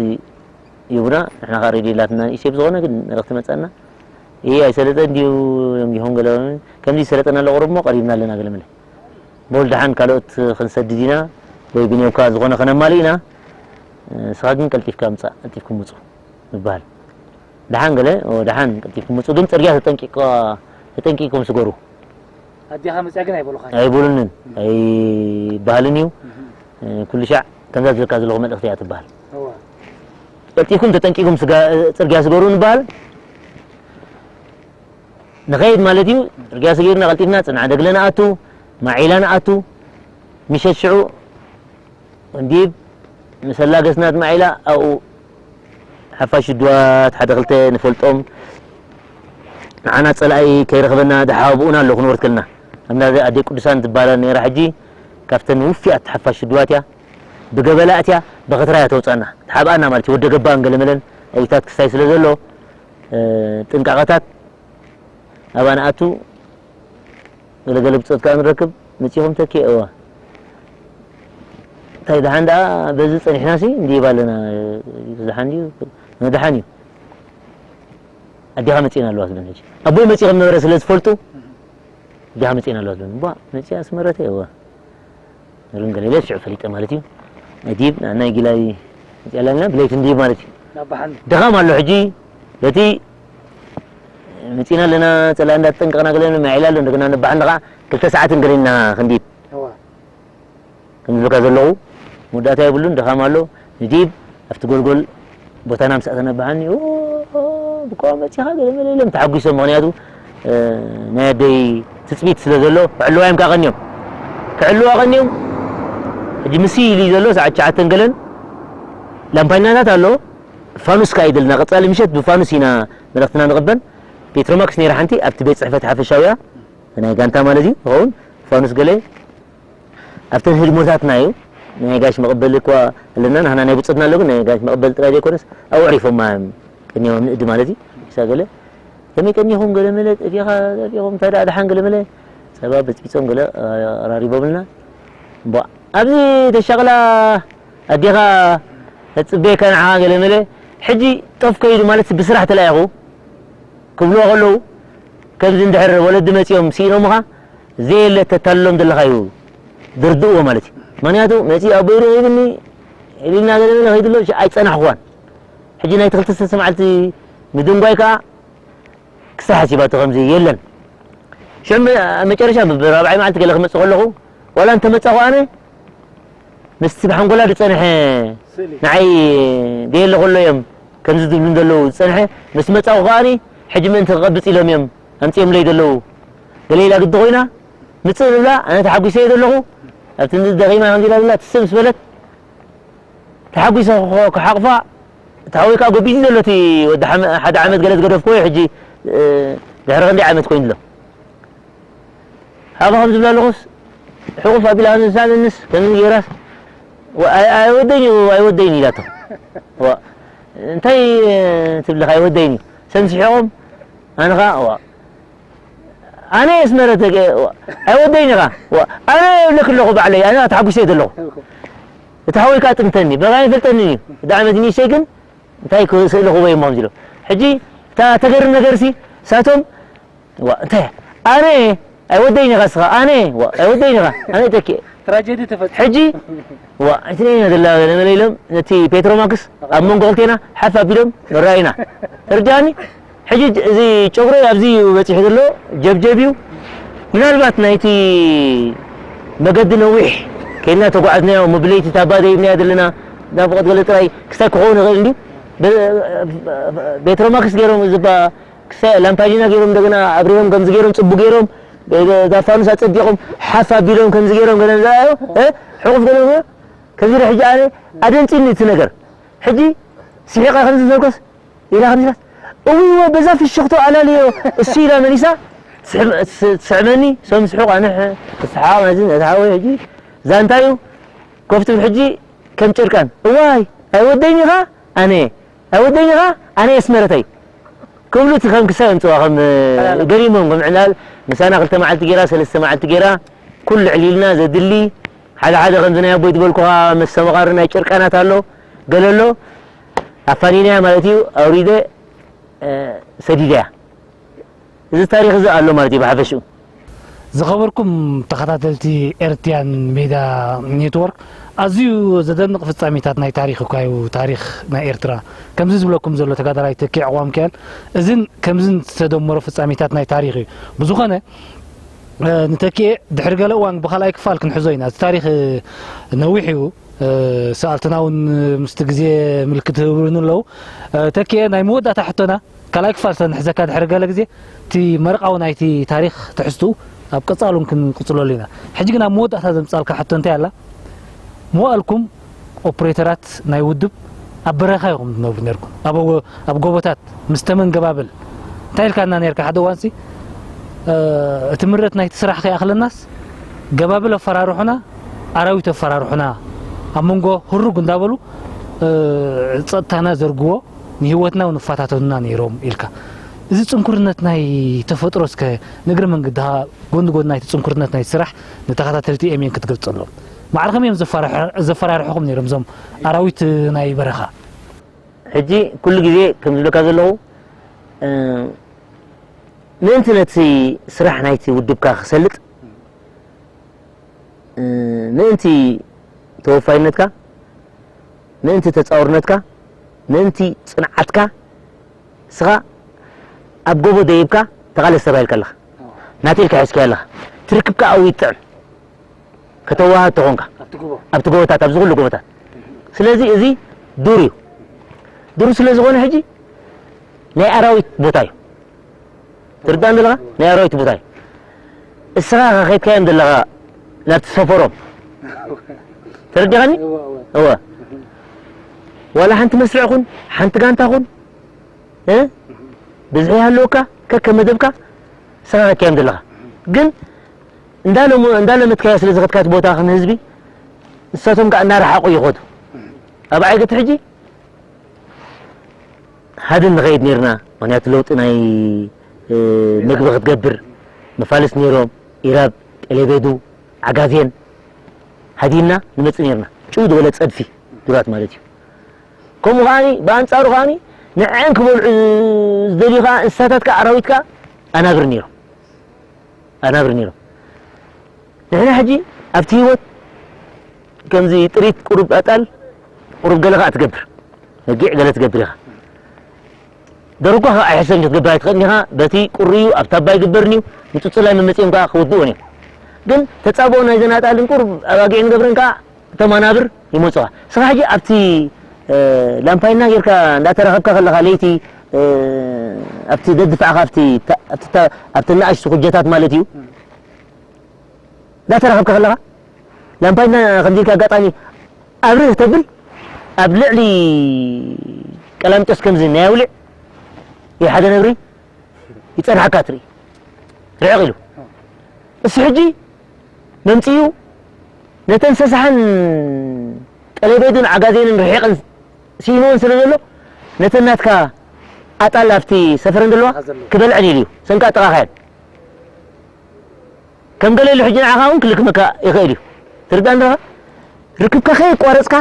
ይቡና። ንሕና ከኣ ሬድዮ ኣላትና ንእሽተይ ብዝኾነ ግን መልእኽቲ መጻና። እየ ኣይሰለጠን ድዩ ደንጊኹም ገለ ከምዚ ይሰለጠና ኣሎ ቁሩብ እሞ ቀሪብና ኣለና ገለ መለ። በል ደሓን ካልኦት ክንሰድድ ኢና ወይ ብኔውካ ዝኾነ ከነማልእ ኢና። ንስኻ ግን ቀልጢፍካ ምጻእ፣ ቀልጢፍኩም ምጹ ይበሃል። ደሓን ገለ፣ ኦ፣ ደሓን ቀልጢፍኩም ምጹ፣ ግን ጽርግያ ተጠንቂቕካ-፣ ተጠንቂቕኩም ስገሩ። ኣዴኻ መጽያ ግን ኣይበሉኻን? ኣይበሉንን፣ ኣይበሃልን እዩ። እህ። እ፣ ኩሉ ሻዕ ከምዛ ዝብለካ ዘለኹ መልእኽቲ እያ ትበሃል። እዋ። ቀልጢፍኩም ተጠንቂቕኩም ስጋ-፣ ጽርግያ ስገሩ ንበሃል። ንኸይድ ማለት እዩ። ጽርግያ ሰጊርና ቀልጢፍና ጽንዓ ደግለ ንኣቱ፣ ማዒላ ንኣቱ። ምሸት ሽዑ እንዲብ ምስ ኣላገስና ማዒላ ኣብኡ ሓፋሽ ድዋት ሓደ ክልተ ንፈልጦም ንዓና ጸላኢ ከይረኽበና ዝሓባብኡና ኣለዉ ክንወርድ ከለና። ኣብና ኣደይ ቅዱሳን ትበሃል ነይራ ሕጂ ካብተን ውፍያት ሓፋሽ ድዋት እያ። ብገበላ እትያ ብኸትራ እያ ተውጻና። ትሓብኣና ማለት እዩ። ወደ ገባን ገለመለን ኣብታት ክስታይ ስለ ዘሎ፣ እ፣ ጥንቃቐታት ኣብኣ ንኣቱ ገለገለ ብጾት ከኣ ንረክብ። መጺኹም ተኪ እዋ። እንታይ ደሓን ደኣ በዚ ጸኒሕናሲ እንዲባ ኣለና። ደሓን ድዩ? ደሓን እዩ። ኣዴኻ መጺእና ኣለዋ ትብለኒ ሕጂ። ኣቦይ መጺኹም ነበረ ስለ ዝፈልጡ፣ ኣዴኻ መጺእና ኣለዋ ትብለኒ። እባ መጺኣ ኣስመረተ እዋ። ርንገለለ ሽዑ ፈሊጠ ማለት እዩ። ኣዲብ ንዓናይ ጊላይ መጺኣላና ብለይቲ እንዲብ ማለት እዩ። ናብ ባሕን። ድኻም ኣሎ ሕጂ። በቲ መጺና ኣለና፣ ጸላ እንዳተጠንቀቕና ገለ ማዒላ ኣሎ፣ እንደገና ንባሕን ደኻ ክልተ ሰዓትን ገለ ኢና ክንዲብ። እዋ። ከም ዝብለካ ዘለኹ መወዳእታ የብሉን፣ ድኻም ኣሎ። ንዲብ ኣብቲ ጎልጎል ቦታና ምስ ኣተና ብሓኒ፣ ኦ፣ ብቋንቋ መጺኻ ገለ መለ ኢሎም ተሓጒሶም። ምኽንያቱ፣ እ፣ ናይ ኣደይ ትጽቢት ስለ ዘሎ፣ ክዕልዋ እዮም ከኣ ቀንዮም። ክዕልዋ ቀንዮም፣ ሕጂ ምስ ኢሉ ዘሎ ሰዓት ትሽዓተን ገለን ላምፓይናታት ኣሎ፣ ፋኑስ ከኣ ይደልና። ቀጻሊ ምሸት ብፋኑስ ኢና መልእኽትና ንቕበል። ፔትሮማክስ ነይራ ሓንቲ ኣብቲ ቤት ጽሕፈት ሓፈሻውያ፣ ናይ ጋንታ ማለት እዩ፣ ይኸውን። ፋኑስ ገለ ኣብተን ህድሞታትና እዩ። ናይ ጋሽ መቐበሊ እኳ ኣለና፣ ንሕና ናይ ብጾትና ኣሎ፣ ግን ናይ ጋሽ መቐበሊ ጥራይ ዘይኮነስ ኣብኡ ኣዕሪፎማ እዮም ቀኒዮም ኣብ ንእዲ ማለት እዩ። ኢሳ ገለ፣ "ከመይ ቀኒኹም?" ገለ መለ፣ "ጠፊኻ፣ ጠፊኹም፣ እንታይ ደኣ ደሓን?" ገለ መለ፣ ጸባ በጽቢጾም ገለ ኣራሪቦምልና። እምቧእ፣ ኣብዚ ተሻቕላ ኣዴኻ ተጽበየካ ንዓኻ ገለ መለ፣ ሕጂ ጦፍ ከይዱ ማለት ብስራሕ ተላኢኹ ክብልዎ ከለዉ፣ ከምዚ እንድሕር ወለዲ መጺኦም ስኢኖምኻ፣ ዘየለ ተታልሎም ዘለኻ እዩ ዝርድእዎ ማለት እዩ። ምኽንያቱ መጺኡ ኣቦይ ርኢብኒ፣ ኢልና ገለ መለ ከይድሎ፣ ሽ-፣ ኣይጸናሕኩዋን። ሕጂ ናይቲ ክልተ ሰለስተ መዓልቲ ምድንጓይ ከኣ፣ ክስታ ሓሲባቶ ከምዚ የለን። ሽዑ መ-፣ መጨረሻ ብራብዓይ መዓልቲ ገለ ክመጽእ ከለኹ፣ ዋላ እንተመጻኹ ኣነ፣ ምስቲ ብሓንጎላ ዝጸንሐ ስእሊ። ንዓይ ደየለ ከሎ እዮም ከምዚ ዝብሉ ዘለዉ ዝጸንሐ። ምስ መጻኹ ከኣኒ፣ ሕጂ ምእንቲ ክቐብጽ ኢሎም እዮም ኣምጺኦምለይ ዘለዉ። ገለ ኢላ ግዲ ኮይና፣ ምጽእ ንብላ፣ ኣነ ተሓጒሰ እየ ዘለኹ። ኣብቲ ደኺማ ከምዚ ኢላ ዘላ ትስእ ምስ በለት፣ ተሓጒሰ ክሓቕፋ፣ እቲ ሓወይ ከኣ ጎቢዙ ዘሎ እቲ ወዲ ሓመ-፣ ሓደ ዓመት ገለ ዝገደፍኩዎ እዩ ሕጂ፣ እ፣ ድሕሪ ክንደይ ዓመት ኮይኑ ኣሎ። ሃባ ከም ዝብላ ኣለኹስ፣ ሕቑፍ ኣቢላ ከም ዝሳለንስ፣ ከምዚ ገይራስ፣ ወ-፣ ኣይ-፣ ኣይወደይን እዩ፣ ኣይወደይን ኢላቶ። ዋ፣ እንታይ፣ እ፣ ትብልኻ፣ ኣይወደይን እዩ። ሰም ስሒቖም፣ ኣነ ኸኣ፣ ዋ፣ ኣነ የስመረ ተገ-፣ ዋ፣ ኣይወደይን ኢኻ። ዋ፣ ኣነ እብለኪ ኣለኹ ባዕለይ፣ ኣነ ተሓጒሰ እየ ዘለኹ። እቲ ሓወይ ከኣ ጥንተኒ፣ በቃ ኣይፈልጠንን እዩ። እቲ ዓመት ንእሽተይ ግን፣ እንታይ ክስእሊ ክወይ እሞ ከምዚ ኢሉ። ሕጂ፣ እታ ተገርም ነገርሲ፣ ሳቶም፣ ዋ፣ እንታይ፣ ኣነ፣ ኣይወደይን ኢኻ እስኻ፣ ኣነ፣ ዋ፣ ኣይወደይን ኢኻ፣ ኣነ ተኪ-፣ ትራጀዲ ተፈጸመ። ሕጂ፣ ዋ፣ እቲ ነይና ዘላ ገለ መለ ኢሎም፣ ነቲ ፔትሮማክስ ኣብ መንጎ ክልቴና ሓፍ ኣቢሎም ንረኣዩና። ተረዳእኒ? ሕጂ እዚ ጨጉረይ ኣብዚ እዩ በጺሑ ዘሎ፣ ጀብጀብ እዩ። ምናልባት ናይቲ መገዲ ነዊሕ ኬድና ተጓዓዝናዮ፣ ሞቢሊቲ ታባ ዘይብናዮ ዘለና፣ ናብ ፍቐት ገለ ጥራይ ክሳብ ክኸውን ይኽእል እንድዩ። በ-፣ ፔትሮማክስ ገይሮም፣ ዝባ-፣ ክሳብ ላምፓጂና ገይሮም፣ እንደገና ኣብሪሆም፣ ከምዚ ገይሮም፣ ጽቡ ገይሮም፣ እዛ ፋኑስ ኣጸቢቖም፣ ሓፍ ኣቢሎም፣ ከምዚ ገይሮም፣ ገለ ንዘርኣዮ፣ እ፣ ሕቑፍ ገለ፣ ከምዚ ኢለ ሕጂ ኣነ ኣደንጺኒ እቲ ነገር። ሕጂ ስሒቐ ከምዚ ዘልኮስ፣ ኢላ ከምዚ ኢላስ፣ እውይ፣ እወ፣ በዛ ፍሽኽቶ ኣላልዮ፣ እሱ ኢላ መሊሳ፣ ትስሕም-፣ ትስ-፣ ትስዕመኒ፣ ሶም ስሑቕ፣ ኣነ ሕ-፣ ክስሓቕ፣ ነዚ፣ ነቲ ሓወይ ሕጂ፣ ዛንታዩ፣ ኮፍ ትብል ሕጂ፣ ከም ጨርቃን፣ እዋይ፣ ኣይወደይን ኢኻ፣ ኣነ፣ ኣይወደይን ኢኻ፣ ኣነ የስመረተይ። ክብሉ እቲ ከም ክሳብ የምጽዋ፣ ከም፣ ሓላል። ገሪሞም፣ ከም ዕላል፣ ምሳና ክልተ መዓልቲ ገይራ፣ ሰለስተ መዓልቲ ገይራ፣ ኩሉ ዕሊልና ዘድሊ፣ ሓደ ሓደ ከምዚ ናይ ኣቦይ ዝበልኩኻ መስተማቐሪ ናይ ጨርቃናት ኣሎ፣ ገለ ኣሎ፣ ኣፋኒናያ ማለት እዩ፣ ኣውሪደ፣ እ፣ ሰዲደያ። እዚ ታሪኽ እዚ ኣሎ ማለት እዩ ብሓፈሽኡ። ዝኸበርኩም ተኸታተልቲ ኤርትያን ሜዳ ኔትወርክ፣ ኣዝዩ ዘደንቕ ፍጻሜታት ናይ ታሪኽ እኳ እዩ ታሪኽ ናይ ኤርትራ። ከምዚ ዝብለኩም ዘሎ ተጋዳላይ ተኪ ዕቕባም ክያል፣ እዝን ከምዝን ዝተደመሮ ፍጻሜታት ናይ ታሪኽ እዩ። ብዝኾነ፣ እ፣ ንተኪኤ ድሕሪ ገለ እዋን ብኻልኣይ ክፋል ክንሕዞ ኢና። እዚ ታሪኽ፣ እ፣ ነዊሕ እዩ። እ፣ ሰኣልትና እውን ምስቲ ግዜ ምልክት ይህብሩኒ ኣለዉ። እ፣ ተኪኤ፣ ናይ መወዳእታ ሕቶና፣ ካልኣይ ክፋል ስለ ንሕዘካ ድሕሪ ገለ ግዜ፣ እቲ መርቓዊ ናይቲ ታሪኽ ትሕዝትኡ ኣብ ቀጻሉን ክንቅጽለሉ ኢና። ሕጂ ግን ኣብ መወዳእታ ዘምጻልካ ሕቶ እንታይ ኣላ? መዋእልኩም ኦፕሬተራት ናይ ውድብ ኣብ በረኻ ኢኹም ትነብሩ ነርኩም። ኣብ፣ ኣብ ጎቦታት ምስ ተመን ገባብል እንታይ ኢልካና ነርካ ሓደ እዋንሲ? እ፣ እቲ ምረት ናይቲ ስራሕ ከይኣኽለናስ ገባብል ኣፈራርሑና፣ ኣራዊት ኣፈራርሑና፣ ኣብ መንጎ ህሩግ እንዳበሉ፣ እ፣ ጸጥታና ዘርግዎ፣ ንህይወትና እውን ይፈታተኑና ነይሮም ኢልካ። እዚ ጽንኩርነት ናይ ተፈጥሮ እስከ ንእግረ መንገድኻ ጎኒ ጎኒ ናይቲ ጽንኩርነት ናይቲ ስራሕ ንተኸታተልቲ ኤምኤን ክትገልጸሎም። ማዕረ ከመይ እዮም ዘፈራርሑ-፣ ዘፈራርሑኹም ነይሮም እዞም ኣራዊት ናይ በረኻ? ሕጂ ኩሉ ግዜ ከም ዝብለካ ዘለኹ፣ እ፣ ምእንቲ ነቲ ስራሕ ናይቲ ውድብካ ክሰልጥ፣ እ፣ ምእንቲ ተወፋይነትካ፣ ምእንቲ ተጻውርነትካ፣ ምእንቲ ጽንዓትካ፣ ንስኻ ኣብ ጎቦ ደይብካ ተቓለስ ተባሂልካ ኣለኻ። ናተይ ኢልካ ሒዝካዮ ኣለኻ። ትርክብካ ኣብኡ ይጥዕም። ከተዋሃ ተኾንካ ኣብቲ ጎቦ። ኣብቲ ጎቦታት፣ ኣብዚ ኩሉ ጎቦታት። ስለዚ እዚ ዱር እዩ። ዱር ስለ ዝኾነ ሕጂ ናይ ኣራዊት ቦታ እዩ። ትርዳእኒ ዘለኻ? ናይ ኣራዊት ቦታ እዩ። እስኻ ከ ከይድካዮም ዘለኻ ናብቲ ሰፈሮም። ተረዲኻኒ? እወ፣ እወ። እወ። ዋላ ሓንቲ መስርዕ ኩን፣ ሓንቲ ጋንታ ኩን፣ እ? ብዝሒ ይሃለወካ፣ ከከም መደብካ፣ እስኻ ከይድካዮም ዘለኻ። ግን እንዳለሙ-፣ እንዳለመድካዮ ስለ ዝኸድካ እቲ ቦታ ከም ህዝቢ፣ ንሳቶም ከኣ እናረሓቑ ይኸዱ። ኣብ ዓገት ሕጂ ሃድን ንኸይድ ኔርና፣ ምኽንያቱ ለውጢ ናይ፣ እ፣ ምግቢ ክትገብር፣ መፋልስ ኔሮም፣ ኢራብ፣ ጤሌቤዱ፣ ዓጋዜን ሃዲንና ንመጽእ ኔርና። ጭው ዝበለ ጸድፊ ዱራት ማለት እዩ። ከምኡ ከኣኒ፣ ብኣንጻሩ ከኣኒ፣ ንዐን ክበልዑ ዝደልዩ ከኣ እንስሳታት ከኣ፣ ኣራዊት ከኣ ኣናብር ኔሮም። ኣናብር ኔሮም። ንሕና ሕጂ ኣብቲ ህይወት ከምዚ ጥሪት ቁሩብ ኣጣል፣ ቁሩብ ገለ ከኣ ትገብር። መጊዕ ገለ ትገብር ኢኻ። ደርኳ ከኣ ኣይሕሰብን ክትገብር ኣይትኽእልን ኢኻ። በቲ ቁሪ እዩ፣ ኣብቲ ኣባይ ግበርን እዩ፣ ንጽጹላይ መመጺኦም ከኣ ክውድኡን እዮም። ግን ተጻብኦ ናይ ዘናጣልን ቁር ኣባጊዕን ገብረን ከኣ እቶም ኣናብር ይመጹኻ። ንስኻ ሕጂ ኣብቲ፣ እ፣ ላምፓይና ጌርካ እንዳተራኸብካ ከለኻ ለይቲ፣ እ፣ ኣብቲ ደድፋዕኻ ኣብቲ ታ-፣ ኣብቲ ታ-፣ ኣብቲ ንኣሽቱ ኩጀታት ማለት እዩ። እንዳተራኸብካ ከለኻ ላምፓይና ከምዚ ኢልካ ኣጋጣሚ ኣብርህ ተብል ኣብ ልዕሊ ቀላሚጦስ ከምዚ ናይ ኣውሊዕ ይሓደ ነብሪ ይጸንሓካ ትርኢ። ርሕቕ ኢሉ። እሱ ሕጂ መምጽኡ ነተን ሰሳሕን ቀለቤዱን ዓጋዜንን ርሒቕን ስኢንዎን ስለ ዘሎ ነተን ናትካ ኣጣል ኣብቲ ሰፈረን ዘለዋ ክበልዐን ኢሉ እዩ። ሰንካ ጥቓኻ እየን። ከም ገለ ኢሉ ሕጂ ንዓኻ እውን ክልክመካ ይኽእል እዩ። ትርዳእ ኣለኻ? ርክብካ ከየቋረጽካ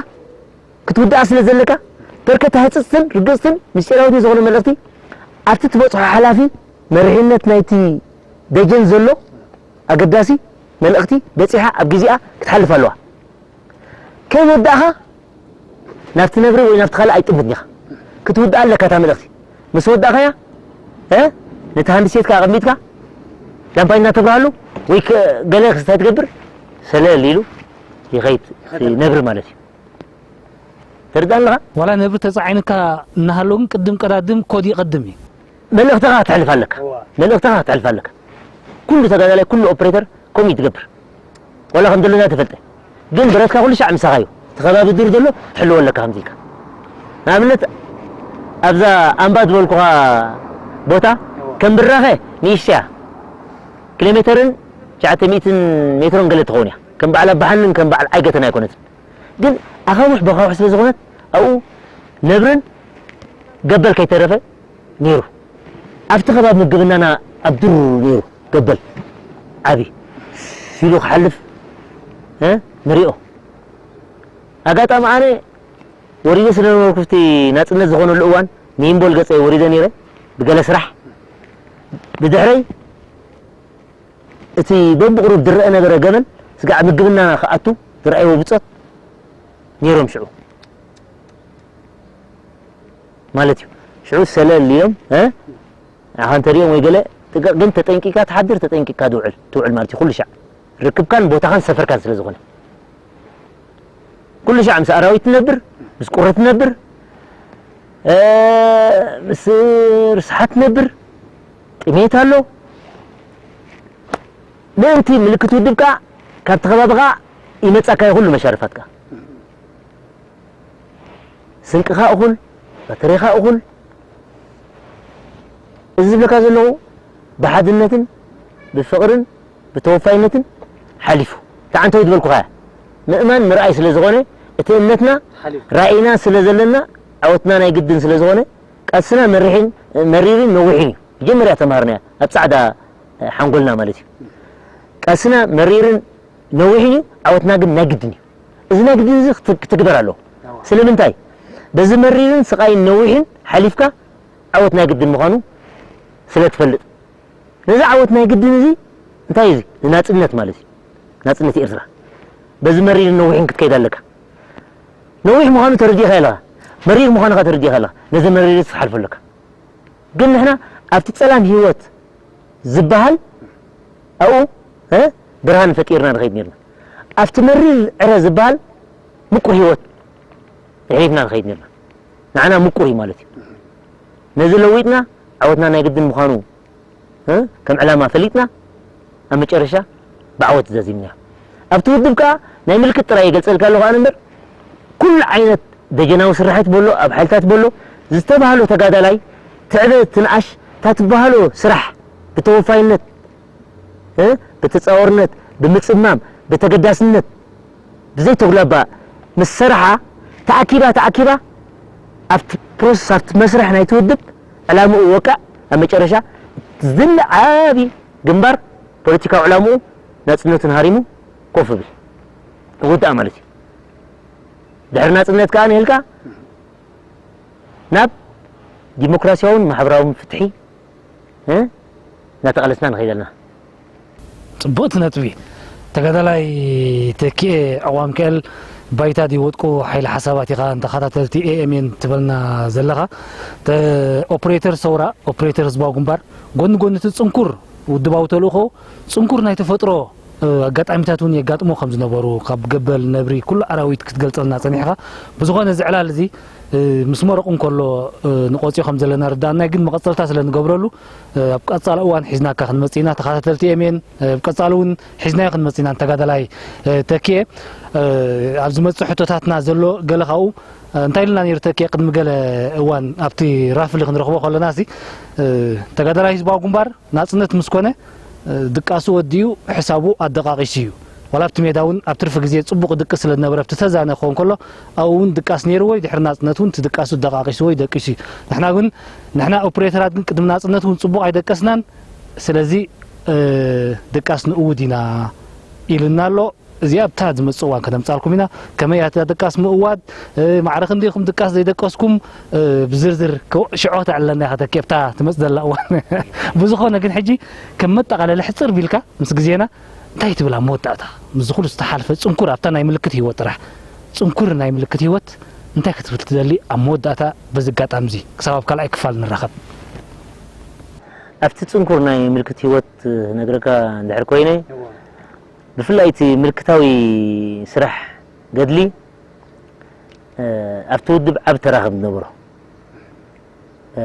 ክትውድኣ ስለ ዘለካ በርከት ህጽጽትን ርግጽትን ምስጢራዊትን ዝኾነ መልእኽቲ ኣብቲ ትበጽሖ ሓላፊ መሪሕነት ናይቲ ደጀን ዘሎ ኣገዳሲ መልእኽቲ በጺሓ ኣብ ግዜኣ ክትሓልፍ ኣለዋ። ከይወዳእኻ ናብቲ ነብሪ ወይ ናብቲ ካልእ ኣይጥምትን ኢኻ። ክትውድኣ ኣለካ እታ መልእኽቲ። ምስ ወዳእኻያ፣ እ፣ ነቲ ሃንድሴትካ ኣቐሚጥካ ላምፓይና ተብርሃሉ ወይ ከ-፣ ገለ ክስታይ ትገብር ሰለል ኢሉ ይኸይድ ነብሪ ማለት እዩ። ተርዳእ ኣለኻ? ዋላ ነብሪ ተጻዒንካ እናሃለዉ ግን ቅድም ቀዳድም ኮድ ይቐድም እዩ። መልእኽትኻ ክትሕልፍ ኣለካ። እዋ። መልእኽትኻ ክትሕልፍ ኣለካ። ኩሉ ተጋዳላይ፣ ኩሉ ኦፕሬተር ከምኡ እዩ ትገብር። ዋላ ከም ዘሎ ተፈልጠ። ግን ብረትካ ኩሉ ሻዕ ምሳኻ እዩ። እቲ ከባቢ ዱር ዘሎ ትሕልዎ ኣለካ ከምዚ ኢልካ። ንኣብነት ኣብዛ ኣምባ ዝበልኩኻ ቦታ እዋ። ከም ብራኸ ንእሽተያ ኪሎ ሜተርን ትሽዓተ ሚእትን ሜትሮን ገለ ትኸውን እያ። ከም በዓል ኣባሓንን ከም በዓል ዓይገተን ኣይኮነትን። ግን ኣኻውሕ በኻውሕ ስለ ዝኾነት ኣብኡ ነብርን ገበል ከይተረፈ ነይሩ። ኣብቲ ከባቢ ምግብናና ኣብ ዱር ነይሩ ገበል ዓቢ ኢሉ ክሓልፍ፣ እ፣ ንሪኦ። ኣጋጣሚ ኣነ ወሪደ ስለ ነበርኩ፣ ኣብቲ ናጽነት ዝኾነሉ እዋን ንሂምቦል ገጸ ወሪደ ነይረ ብገለ ስራሕ። ብድሕረይ እቲ በብቕሩብ ዝረአ ነበረ ገበል ስጋዕ ምግብና ክኣቱ ዝረኣይዎ ብጾት ነይሮም ሽዑ ማለት እዩ። ሽዑ ሰለል ኢሎም፣ እ፣ ንዓኻ እንተሪኦም ወይ ገለ፣ ጥንቀቕ ግን ተጠንቂቕካ ትሓድር፣ ተጠንቂቕካ ትውዕል፣ ትውዕል ማለት እዩ። ኩሉ ሻዕ ርክብካን ቦታኻን ሰፈርካን ስለ ዝኾነ። ኩሉ ሻዕ ምስ ኣራዊት ትነብር፣ ምስ ቁሪ ትነብር፣ እ፣ ምስ ርስሓት ትነብር፣ ጥሜት ኣሎ። ምእንቲ ምልክት ውድብ ከኣ ካብቲ ከባቢ ከኣ ይመጻካ እዩ ኩሉ መሻርፋትካ። ስንቅኻ እኹል፣ ባትሬኻ እኹል። እዚ ዝብለካ ዘለኹ ብሓድነትን ብፍቕርን ብተወፋይነትን ሓሊፉ። እቲ ዓንተው ዝበልኩኻ እያ። ምእማን ምርኣይ ስለ ዝኾነ፣ እቲ እምነትና ሓሊፉ። ራኢና ስለ ዘለና፣ ዓወትና ናይ ግድን ስለ ዝኾነ፣ ቃልስና መሪሕን፣ መሪርን ነዊሕን እዩ። መጀመርያ ተማሃርናያ፣ ኣብ ጻዕዳ ሓንጎልና ማለት እዩ። ቃልስና መሪርን ነዊሕን እዩ፣ ዓወትና ግን ናይ ግድን እዩ። እዚ ናይ ግድን እዚ ክት-፣ ክትግበር ኣለዎ። እዋ። ስለምንታይ? በዚ መሪርን ስቓይን ነዊሕን ሓሊፍካ ዓወት ናይ ግድን ምዃኑ ስለ ትፈልጥ። ነዚ ዓወት ናይ ግድን እዚ እንታይ እዩ እዚ? ንናጽነት ማለት እዩ። ናጽነት ኤርትራ። በዚ መሪርን ነዊሕን ክትከይድ ኣለካ። ነዊሕ ምዃኑ ተረዲእካ ኣለኻ። መሪር ምዃኑ ከኣ ተረዲእካ ኣለኻ። ነዚ መሪር እዚ ክትሓልፎ ኣለካ። ግን ንሕና ኣብቲ ጸላም ህይወት ዝበሃል ኣብኡ፣ እ፣ ብርሃን ፈጢርና ንኸይድ ኔርና። ኣብቲ መሪር ዕረ ዝበሃል ምቁር ህይወት ኣሕሊፍና ንኸይድ ኔርና። ንዓና ምቁር እዩ ማለት እዩ። ነዚ ለዊጥና ዓወትና ናይ ግድን ምዃኑ፣ እ፣ ከም ዕላማ ፈሊጥና ኣብ መጨረሻ ብዓወት ዛዚምና። ኣብቲ ውድብ ከኣ ናይ ምልክት ጥራይ ይገልጸልካ ኣለኹ ኣነ እምበር፣ ኩሉ ዓይነት ደጀናዊ ስራሓት በሎ፣ ኣብ ሓይልታት በሎ፣ ዝተባህሎ ተጋዳላይ፣ ትዕበ ትንኣሽ፣ እታ ትበሃሎ ስራሕ ብተወፋይነት፣ እ፣ ብተጻዋርነት፣ ብምጽማም፣ ብተገዳስነት፣ ብዘይተጉላባ ምስ ሰራሓ፣ ተኣኪባ፣ ተኣኪባ፣ ኣብቲ ፕሮሰስ፣ ኣብቲ መስርሕ ናይቲ ውድብ ዕላምኡ ወቅዕ፣ ኣብ መጨረሻ ዝድለ ዓቢ ግንባር ፖለቲካዊ ዕላምኡ ናጽነቱን ሃሪሙ ኮፍ ይብል። ይውዳእ ማለት እዩ። ድሕሪ ናጽነት ከኣ ንህልካ ናብ ዲሞክራሲያውን ማሕበራውን ፍትሒ፣ እ፣ እናተቓለስና ንኸይድ ኣለና። ጽቡቕቲ ነጥቢ። ተጋዳላይ ተኪኤ ዕቕባሚካኤል፣ ባይታ ድዩ ወጥቁ ሓይሊ ሓሳባት ኢኻ ንተኸታተልቲ ኤ ኤም ኤን ትበልና ዘለኻ። ተ-፣ ኦፕሬተር ሰውራ፣ ኦፕሬተር ህዝባዊ ግንባር፣ ጎኒ ጎኒ እቲ ጽንኩር ውድባዊ ተልእኾ፣ ጽንኩር ናይ ተፈጥሮ፣ እ፣ ኣጋጣሚታት እውን የጋጥሞ ከም ዝነበሩ፣ ካብ ገበል፣ ነብሪ፣ ኩሉ ኣራዊት ክትገልጸልና ጸኒሕኻ። ብዝኾነ እዚ ዕላል እዚ፣ እ፣ ምስ መረቑ እንከሎ፣ እ፣ ንቆጽዮ ከም ዘለና ርዳእና፣ ግን መቐጸልታ ስለ ንገብረሉ፣ እ፣ ኣብ ቀጻሊ እዋን ሒዝናካ ክንመጽእ ኢና። ተኸታተልቲ ኤም ኤን፣ እ፣ ኣብ ቀጻሊ እውን ሒዝናዮ ክንመጽእ ኢና። ንተጋዳላይ፣ እ፣ ተኪኤ፣ እ፣ ኣብ ዝመጽእ ሕቶታትና ዘሎ ገለ ካብኡ፣ እ፣ እንታይ ኢልና ነይሩ ተኪኤ ቅድሚ ገለ እዋን ኣብቲ ራፍሊ ክንረኽቦ ከለና ሲ፣ እ፣ ተጋዳላይ ህዝባዊ ግንባር ናጽነት ምስ ኮነ፣ እ፣ ድቃሱ ወዲኡ ሕሳቡ ኣደቃቂሱ እዩ። ዋላ ኣብቲ ሜዳ እውን ኣብ ትርፊ ግዜ ጽቡቕ ድቅስ ስለ ዝነበረ ኣብቲ ተዛነ ክኸውን ከሎ ኣብኡ እውን ድቃስ ነይርዎ እዩ። ድሕሪ ናጽነት እውን እቲ ድቃሱ ደቃቂስዎ እዩ፣ ደቂሱ እዩ። ንሕና ግን፣ ንሕና ኦፕሬተራት ግን ቅድሚ ናጽነት እውን ጽቡቕ ኣይደቀስናን። ስለዚ፣ እ፣ ድቃስ ንእውድ ኢና ኢሉና ኣሎ። እዚኣ ኣብታ ዝመጽእ እዋን ከነምጻልኩም ኢና። ከመይ እያ እታ ድቃስ ምእዋድ፣ እ፣ ማዕረ ክንደይ ኢኹም ድቃስ ዘይደቀስኩም፣ እ፣ ብዝርዝር ከ-፣ ሽዑ ከተዕልለና ኢኻ ተኪ ኣብታ ትመጽእ ዘላ እዋን። ብዝኾነ ግን ሕጂ ከም መጠቓለሊ ሕጽር ቢልካ ምስ ግዜና እንታይ ትብል ኣብ መወዳእታ? ምስዚ ኩሉ ዝተሓልፈ ጽንኩር ኣብታ ናይ ምልክት ህይወት ጥራሕ። ጽንኩር ናይ ምልክት ህይወት እንታይ ክትብል ትደሊ ኣብ መወዳእታ በዚ ኣጋጣሚ እዚ ክሳብ ኣብ ካልኣይ ክፋል ንራኸብ። ኣብቲ ጽንኩር ናይ ምልክት ህይወት ክነግረካ እንድሕር ኮይነ፣ እዎ። ብፍላይ እቲ ምልክታዊ ስራሕ ገድሊ፣ እ፣ ኣብቲ ውድብ ዓቢ ተራ ከም ዝነበሮ፣ እ፣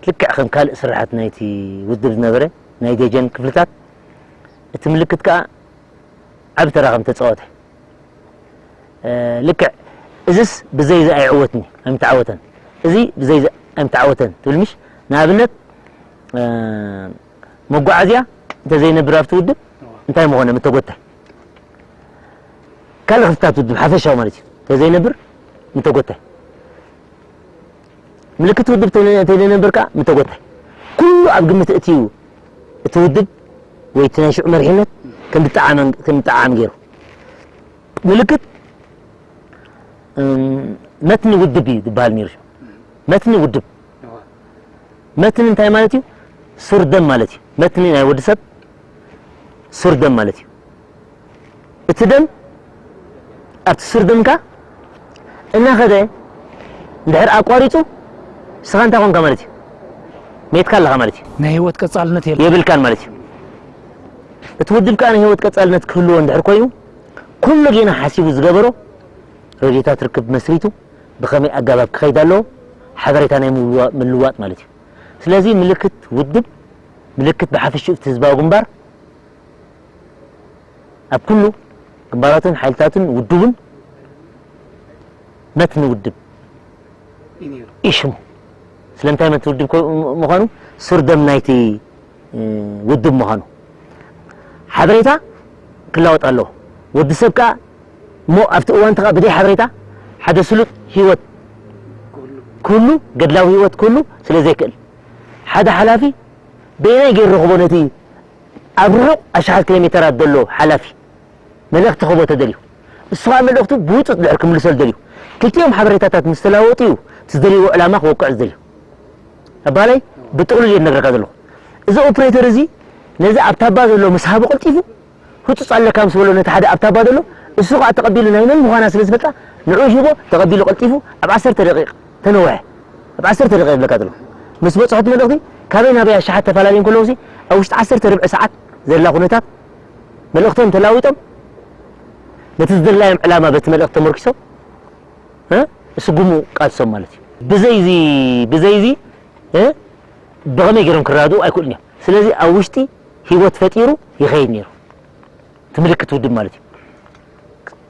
ልክዕ ከም ካልእ ስራሓት ናይቲ ውድብ ዝነበረ ናይ ደጀን ክፍልታት፣ እቲ ምልክት ከኣ ዓቢ ተራ ከም ተጻወተ፣ እ፣ ልክዕ እዝስ ብዘይ እዚ ኣይዕወትን እዩ፣ ኣይምተዓወተን፣ እዚ ብዘይ እዚ ኣይምተዓወተን ትብል ምሽ? ንኣብነት፣ እ፣ መጓዓዝያ እንተዘይነብር ኣብቲ ውድብ እንታይ ምኾነ? ምተጎታይ። ካልእ ክፍልታት ውድብ ሓፈሻዊ ማለት እዩ። እንተዘይነብር ምተጎታይ። ምልክት ውድብ እንተ-፣ እንተዘይነብር ከኣ ምተጎታይ። ኩሉ ኣብ ግምት እትዩ እቲ ውድብ ወይ እቲ ናይ ሽዑ መሪሕነት ከም ዝጠዓመ-፣ ከም ዝጠዓም ገይሩ። ምልክት፣ እም፣ መትኒ ውድብ እዩ ዝበሃል ነይሩ። መትኒ ውድብ። እዋ። መትኒ እንታይ ማለት እዩ? ሱር ደም ማለት እዩ። መትኒ ናይ ወዲ ሰብ ሱር ደም ማለት እዩ። እቲ ደም ኣብቲ ሱር ደምካ እናኸደ እንድሕር ኣቋሪጹ፣ ንስኻ እንታይ ኮንካ ማለት እዩ? ሜትካ ኣለኻ ማለት እዩ። ናይ ህይወት ቀጻልነት የለን። የብልካን ማለት እዩ። እቲ ውድብ ከኣ ናይ ህይወት ቀጻልነት ክህልዎ እንድሕር ኮይኑ፣ ኩሉ ጌና ሓሲቡ ዝገበሮ ሬድዮታት ርክብ መስሪቱ፣ ብኸመይ ኣገባብ ክኸይድ ኣለዎ፣ ሓበሬታ ናይ ምልዋ-፣ ምልዋጥ ማለት እዩ። ስለዚ ምልክት ውድብ፣ ምልክት ብሓፈሽኡ እቲ ህዝባዊ ግንባር፣ ኣብ ኩሉ ግንባራትን ሓይልታትን ውድቡን መትኒ ውድብ እዩ ነይሩ። እዩ ሽሙ። ስለምንታይ መትኒ ውድብ ኮ-፣ ምዃኑ፣ ሱር ደም ናይቲ፣ እ፣ ውድብ ምዃኑ። ሓበሬታ ክለዋወጥ ኣለዎ። ወዲ ሰብ ከኣ እሞ ኣብቲ እዋን እቲ ከኣ ብደይ ሓበሬታ ሓደ ስሉጥ ህይወት ክህሉ፣ ገድላዊ ህይወት ክህሉ ስለ ዘይክእል፣ ሓደ ሓላፊ በየናይ ገይሩ ረኽቦ ነቲ ኣብ ርሑቕ ኣሽሓት ኪሎ ሜተራት ዘሎ ሓላፊ መልእኽቲ ክህቦ ተደልዩ፣ እሱ ኸኣ መልእኽቱ ብህጹጽ ድሕር ክምልሰሉ ደልዩ። ክልቲኦም ሓበሬታታት ምስ ተለዋወጡ እዩ እቲ ዝደልይዎ ዕላማ ክወቅዕ ዝደልዩ። ኣባላይ ብጥቕሉል እየ ዝነግረካ ዘለኹ። እዚ ኦፕሬተር እዚ ነዚ ኣብ ታባ ዘሎ ምስ ሃቦ ቀልጢፉ ህጹጽ ኣለካ ምስ በሎ ነቲ ሓደ ኣብ ታባ ዘሎ፣ እሱ ኸኣ ተቐቢሉ ናይ መን ምዃና ስለ ዝፈልጣ ንዕኡ ሂቦ ተቐቢሉ ቀልጢፉ ኣብ ዓሰርተ ደቂቕ ተነውሐ። ኣብ ዓሰርተ ደቂቕ ዝብለካ ዘለኹ። ምስ በጽሖ እቲ መልእኽቲ ካበይ ናበይ ኣሽሓት ተፈላለዩ እንከለዉሲ ኣብ ውሽጢ ዓሰርተ ርብዒ ሰዓት ዘላ ኩነታት መልእኽቶም ተላዊጦም ነቲ ዝደላዮም ዕላማ በቲ መልእኽቲ ተመርኪሶም፣ እ፣ ስጉሙ ቃልሶም ማለት እዩ። ብዘይዚ፣ ብዘይዚ፣ እ፣ ብኸመይ ገይሮም ክረዳድኡ ኣይክእሉን እዮም። ስለዚ ኣብ ውሽጢ ህይወት ፈጢሩ ይኸይድ ነይሩ። እቲ ምልክት ውድብ ማለት እዩ።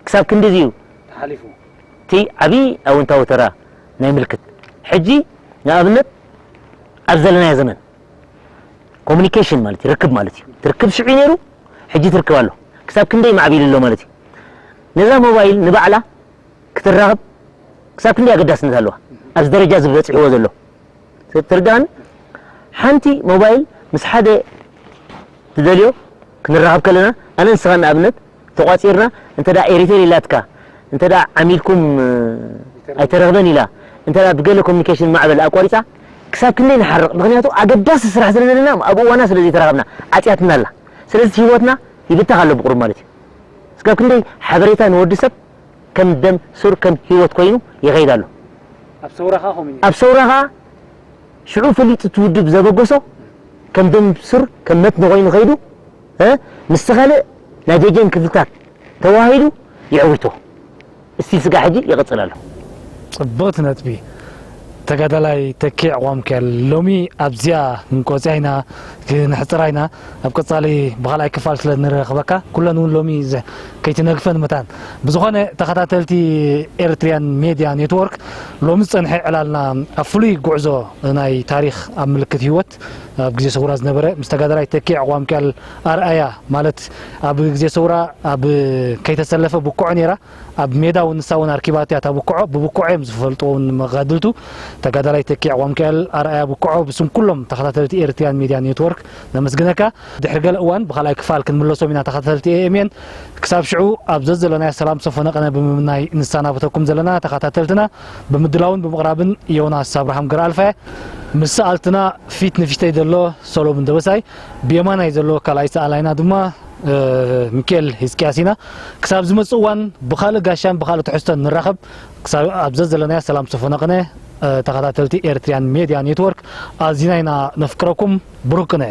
ክሳብ ክንድዚ እዩ ተሓሊፉ። እቲ ዓብዪ ኣወንታዊ ተራ ናይ ምልክት። ሕጂ ንኣብነት ኣብ ዘለናዮ ዘመን ኮሙኒኬሽን ማለት እዩ፣ ርክብ ማለት እዩ። እቲ ርክብ ሽዑ እዩ ነይሩ፣ ሕጂ እቲ ርክብ ኣሎ። ክሳብ ክንደይ ማዕቢሉ ኣሎ ማለት እዩ። ነዛ ሞባይል ንባዕላ ክትራኸብ ክሳብ ክንደይ ኣገዳስነት ኣለዋ፣ ኣብዚ ደረጃ እዚ በጺሕዎ ዘሎ። ትርዳእኒ? ሓንቲ ሞባይል ምስ ሓደ ትደልዮ ክንራኸብ ከለና፣ ኣነ ንስኻ ንኣብነት ተቋጺርና፣ እንተ ደኣ ኤሪቴል ኢላትካ፣ እንተ ደኣ ዓሚልኩም፣ እ፣ ኣይተረኽበን ኢላ፣ እንተ ደኣ ብገለ ኮሙኒኬሽን ማዕበል ኣቋሪጻ፣ ክሳብ ክንደይ ንሓርቕ? ምኽንያቱ ኣገዳሲ ስራሕ ስለ ዘለና፣ ኣብ እዋና ስለ ዘይተራኸብና፣ ዓጽያትና ኣላ። ስለዚ ህይወትና ይብተኽ ኣሎ ብቑሩብ ማለት እዩ። እስካብ ክንደይ ሓበሬታ ንወዲ ሰብ ከም ደም ሱር ከም ህይወት ኮይኑ ይኸይድ ኣሎ። ኣብ ሰውራ ኸዓ ከምኡ እዩ። ኣብ ሰውራ ኸዓ ሽዑ ፈሊጡ እቲ ውድብ ዘበገሶ ከም ደም ሱር ከም መትኒ ኮይኑ ከይዱ እ ምስ ካልእ ናይ ደጀን ክፍልታት ተዋሂዱ ይዕውቶ እስቲ ስጋ ሕጂ ይቕጽል ኣሎ። ጽብቕቲ ነጥቢ። ተጋዳላይ ተኪዕ ቋምኪያል፣ ሎሚ ኣብዚኣ ክንቆጽያ ኢና፣ ክንሕጽራ ኢና። ኣብ ቀጻሊ ብኻልኣይ ክፋል ስለ ንረኽበካ ኩለን እውን ሎሚ ከይትነግፈን መታን። ብዝኾነ ተኸታተልቲ ኤርትሪያን ሜድያ ኔትወርክ፣ ሎሚ ዝጸንሐ ዕላልና ኣብ ፍሉይ ጉዕዞ ናይ ታሪኽ ኣብ ምልክት ህይወት ኣብ ግዜ ሰውራ ዝነበረ ምስ ተጋዳላይ ተኪዕ ቋምኪያል ኣርኣያ ማለት ኣብ ግዜ ሰውራ ኣብ ከይተሰለፈ ብኩዖ ነይራ ኣብ ሜዳ እውን ንሳ እውን ኣርኪባቶ እያ እታ ብኩዖ ብብኩዖ እዮም ዝፈልጥዎ እውን መጋድልቱ ተጋዳላይ ተኪዕ ቋምኪያል ኣርኣያ ብኩዖ ብስም ኩሎም ተኸታተልቲ ኤርትሪያን ሜድያ ኔትወርክ ነመስግነካ። ድሕሪ ገለ እዋን ብኻልኣይ ክፋል ክንምለሶም ኢና ተኸታተልቲ ኤኤምኤን። ክሳብ ሽዑ ኣብ ዘዘለናዮ ሰላም ሰፈነ ቀነ ብምምናይ ንሰናበተኩም ዘለና ተኸታተልትና ብምድላውን ብምቕራብን ዮናስ ኣብርሃም ገረኣልፋየ ምስ ሰኣልትና ፊት ንፊተይ ዘሎ ሰሎምን ደበሳይ ብየማናይ ዘሎ ካልኣይ ሰኣላይና ድማ ሚኬል ሂዝቅያስ ኢና። ክሳብ ዝመጽእ እዋን ብኻልእ ጋሻን ብኻልእ ትሕዝቶን ንራኸብ። ክሳብ ኣብ ዘዘለናዮ ሰላም ሰፈነ ቅነ ተኸታተልቲ ኤርትሪያን ሜድያ ኔትወርክ ኣዚና ኢና ነፍቅረኩም። ብሩክ ቅነ።